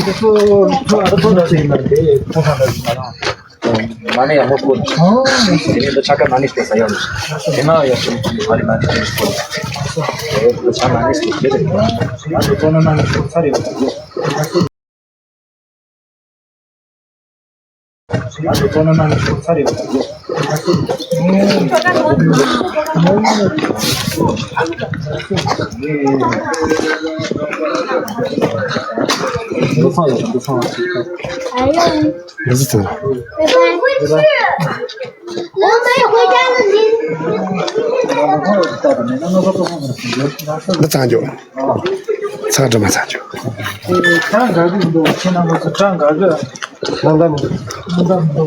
དེ་ཚོ་ཚོ་ཨ་ཚོ་འདྲ་ཞིག་ཡིན་ན་དེ་ཚོ་གང་འདྲ་ཞིག་མ་རང་། མ་ཎི་ཡག་མོ་བསྐུར། དེ་ནས་འདི་ཆ་ཀ་མ་ཎི་བསྐུར་ས་ཡོད། དེ་ན་ཡག་ཤོས་མ་རེད། མ་ཎི་དེ་བསྐུར། འདི་ཆ་མ་ཎི་བསྐུར་དེ་རེད། ང་ཚོ་ཚོ་ན་མ་ཎི་བསྐུར་ཚར་ཡོད། ང་ཚོ་ཚོ་ན་མ་ཎི་བསྐུར་ཚར་ཡོད། འདི་ཚང་ཡོད། འདི་ཚང་། འདི་ཚོ་ཚང་། འདི་ཚང་རྒྱུ། ཚང་འགྲོ་མ་ཚང་རྒྱུ། གྲངས་འགའ་གི་འདུག་ཁྱེད་རྣམ་པ་ཚོ་གྲངས་འགའ་གི་ནང་ལ་མི་འདུག་ནང་ལ་མི་འདུག་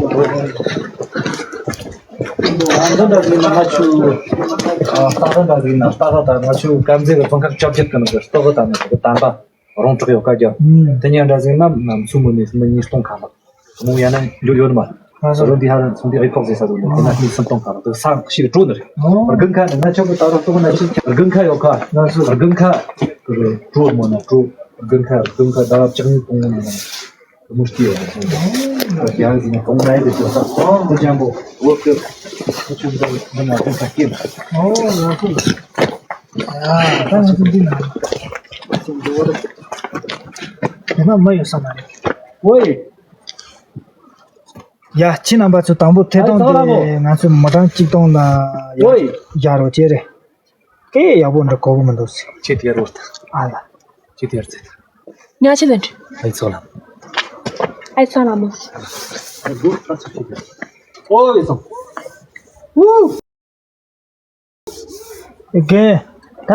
འདི་འདྲ་ཟིག་ན་ང་ཆུ། ཨ་སྟག་འདྲ་ཟིག་ན་སྟག་དང་ང་ཆུ་དཀར་མཛེས་ཀྱི་རྫོང་ཁག་བཅོ་བརྒྱད་ཀྱི་ནང་གི་སྟོད་གོ་དང་ནི་དམ་པ། རོང་བྲག་ཡོད་ཀ་རྒྱ། ཨུམ། དེ་ཉིན་འདྲ་ཟིག་ན་མཚོ་མོ་ནས་མི་ཉིས་སྟོང་ཁ་ལག་མོ་ཡང་ན་འགྱུར་ཡོད་མ། ང་ཚོ་རོ་འདི་ཧ་རན་སོང་དེ་ཨེ་ཁོག་ཟེར་ས་རོ་འདི་དེ་ན་ཨུམ། ཉིས་སུམ་སྟོང་ཁ་ལག་དེ་ས་ཞིག་སྤྲོ་ནི་རེད། ཨོ། དགུན་ཁ་ནི་ང་ཆོ་གི་ད་རོ་སྟོང་ན་ཆི་དགུན་ཁ་ཡོད་ཁ། ང་ཚོ་དགུན་ཁ་གི་སྤྲོ་མོ་ན་སྤྲོ། དགུན་ཁ་དགུན་ཁ་ཟླ་བ་བཅུ་གཉིས་སྟོང་ན། མུ་སྟེ་ཡོད་པ་དང་། ཡང་ཟིན་གོང་ནས་དེ་ཚོ་ས་གོང་དུ་འཇམ་པོ་འོ་སྐྱོ། ཁོ་ཚོ་འདི་འདི་ན་འདི་ས་སྐྱེས། ཨོ་ཡག་པོ། ཡ་ད་ང་ཚོ་འདི་ན་ཡིན་ན་མ་ཡོད་ས་མ་རེད། ཨོའི། ཡ་ཁྱེད་རྣམ་པ་ཚོ་དང་པོ་ཐད་གཏོང་དེ་ང་ཚོ་མི་གྲངས་གཅིག་སྟོང་ལ་ཡ་ཡར་རོགས་བྱེད་རེད། དེ་ཡག་པོ་འདྲ་གོ་གི་མི་འདུག་ཟེར། ཁྱེད་དེ་རོགས་ད། ཨ་ལ། ཁྱེད་དེ་རྩེད། ཉ་ཆེ་ལན། ཨའི་ཚོ་ལ། ཨའི་ཚོ་ལ་མོ། ཨོ་ཡེ་སོང་། ཨུ། རྒན། ད་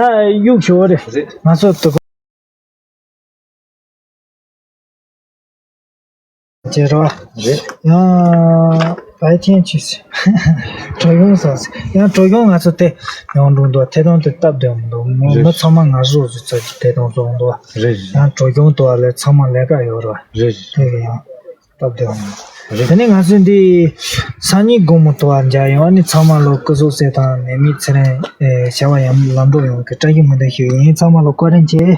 གཡུག་ཞོར་རེད། རེད། ང་ཚོ་དུ་གོ། བྱེད་རོགས། རེད། ཡང་བའི་ཐེན་ཆུ་སི། བྲོ་གཞུང་སོགས་སི། ཡང་བྲོ་གཞུང་ང་ཚོ་དེ་ཡོང་འགྲོ་འདུག་ཐད་གཏོང་དེ་སྟབས་བདེ་མི་འདུག་མི་རེད། མི་ཚང་མ་ང་རོ་ཚོ་ཚོ་གི་ཐད་གཏོང་བཟོ་འདུག་རེད་རེད། ཡང་བྲོ་གཞུང་དུ་བ་ལས་ཚང་མ་ལས་ཀ་ཡོད་རོགས། རེད་རེད། དེ་གི་ཡང་། སྟབས་བདེ་བ་མ་རེད། དེ་ནས་ང་ཚོས་འདི་སང་ཉིན་དགོང་མོ་དུ་བ་མཇལ་ཡོང་། ཨ་ནི་ཚང་མ་ལོ་སྐུ་གཟུགས་གསལ་ཐང་ནད་མེད་ཚེ་རིང་། ཨེ་བྱ་བ་ཡང་ལམ་འགྲོ་ཡོང་གི་བཀྲ་ཤིས་སྨོན་འདུན་ཞུ་ཡིན། ཚང་མ་ལོ་བཀའ་དྲིན་ཆེ།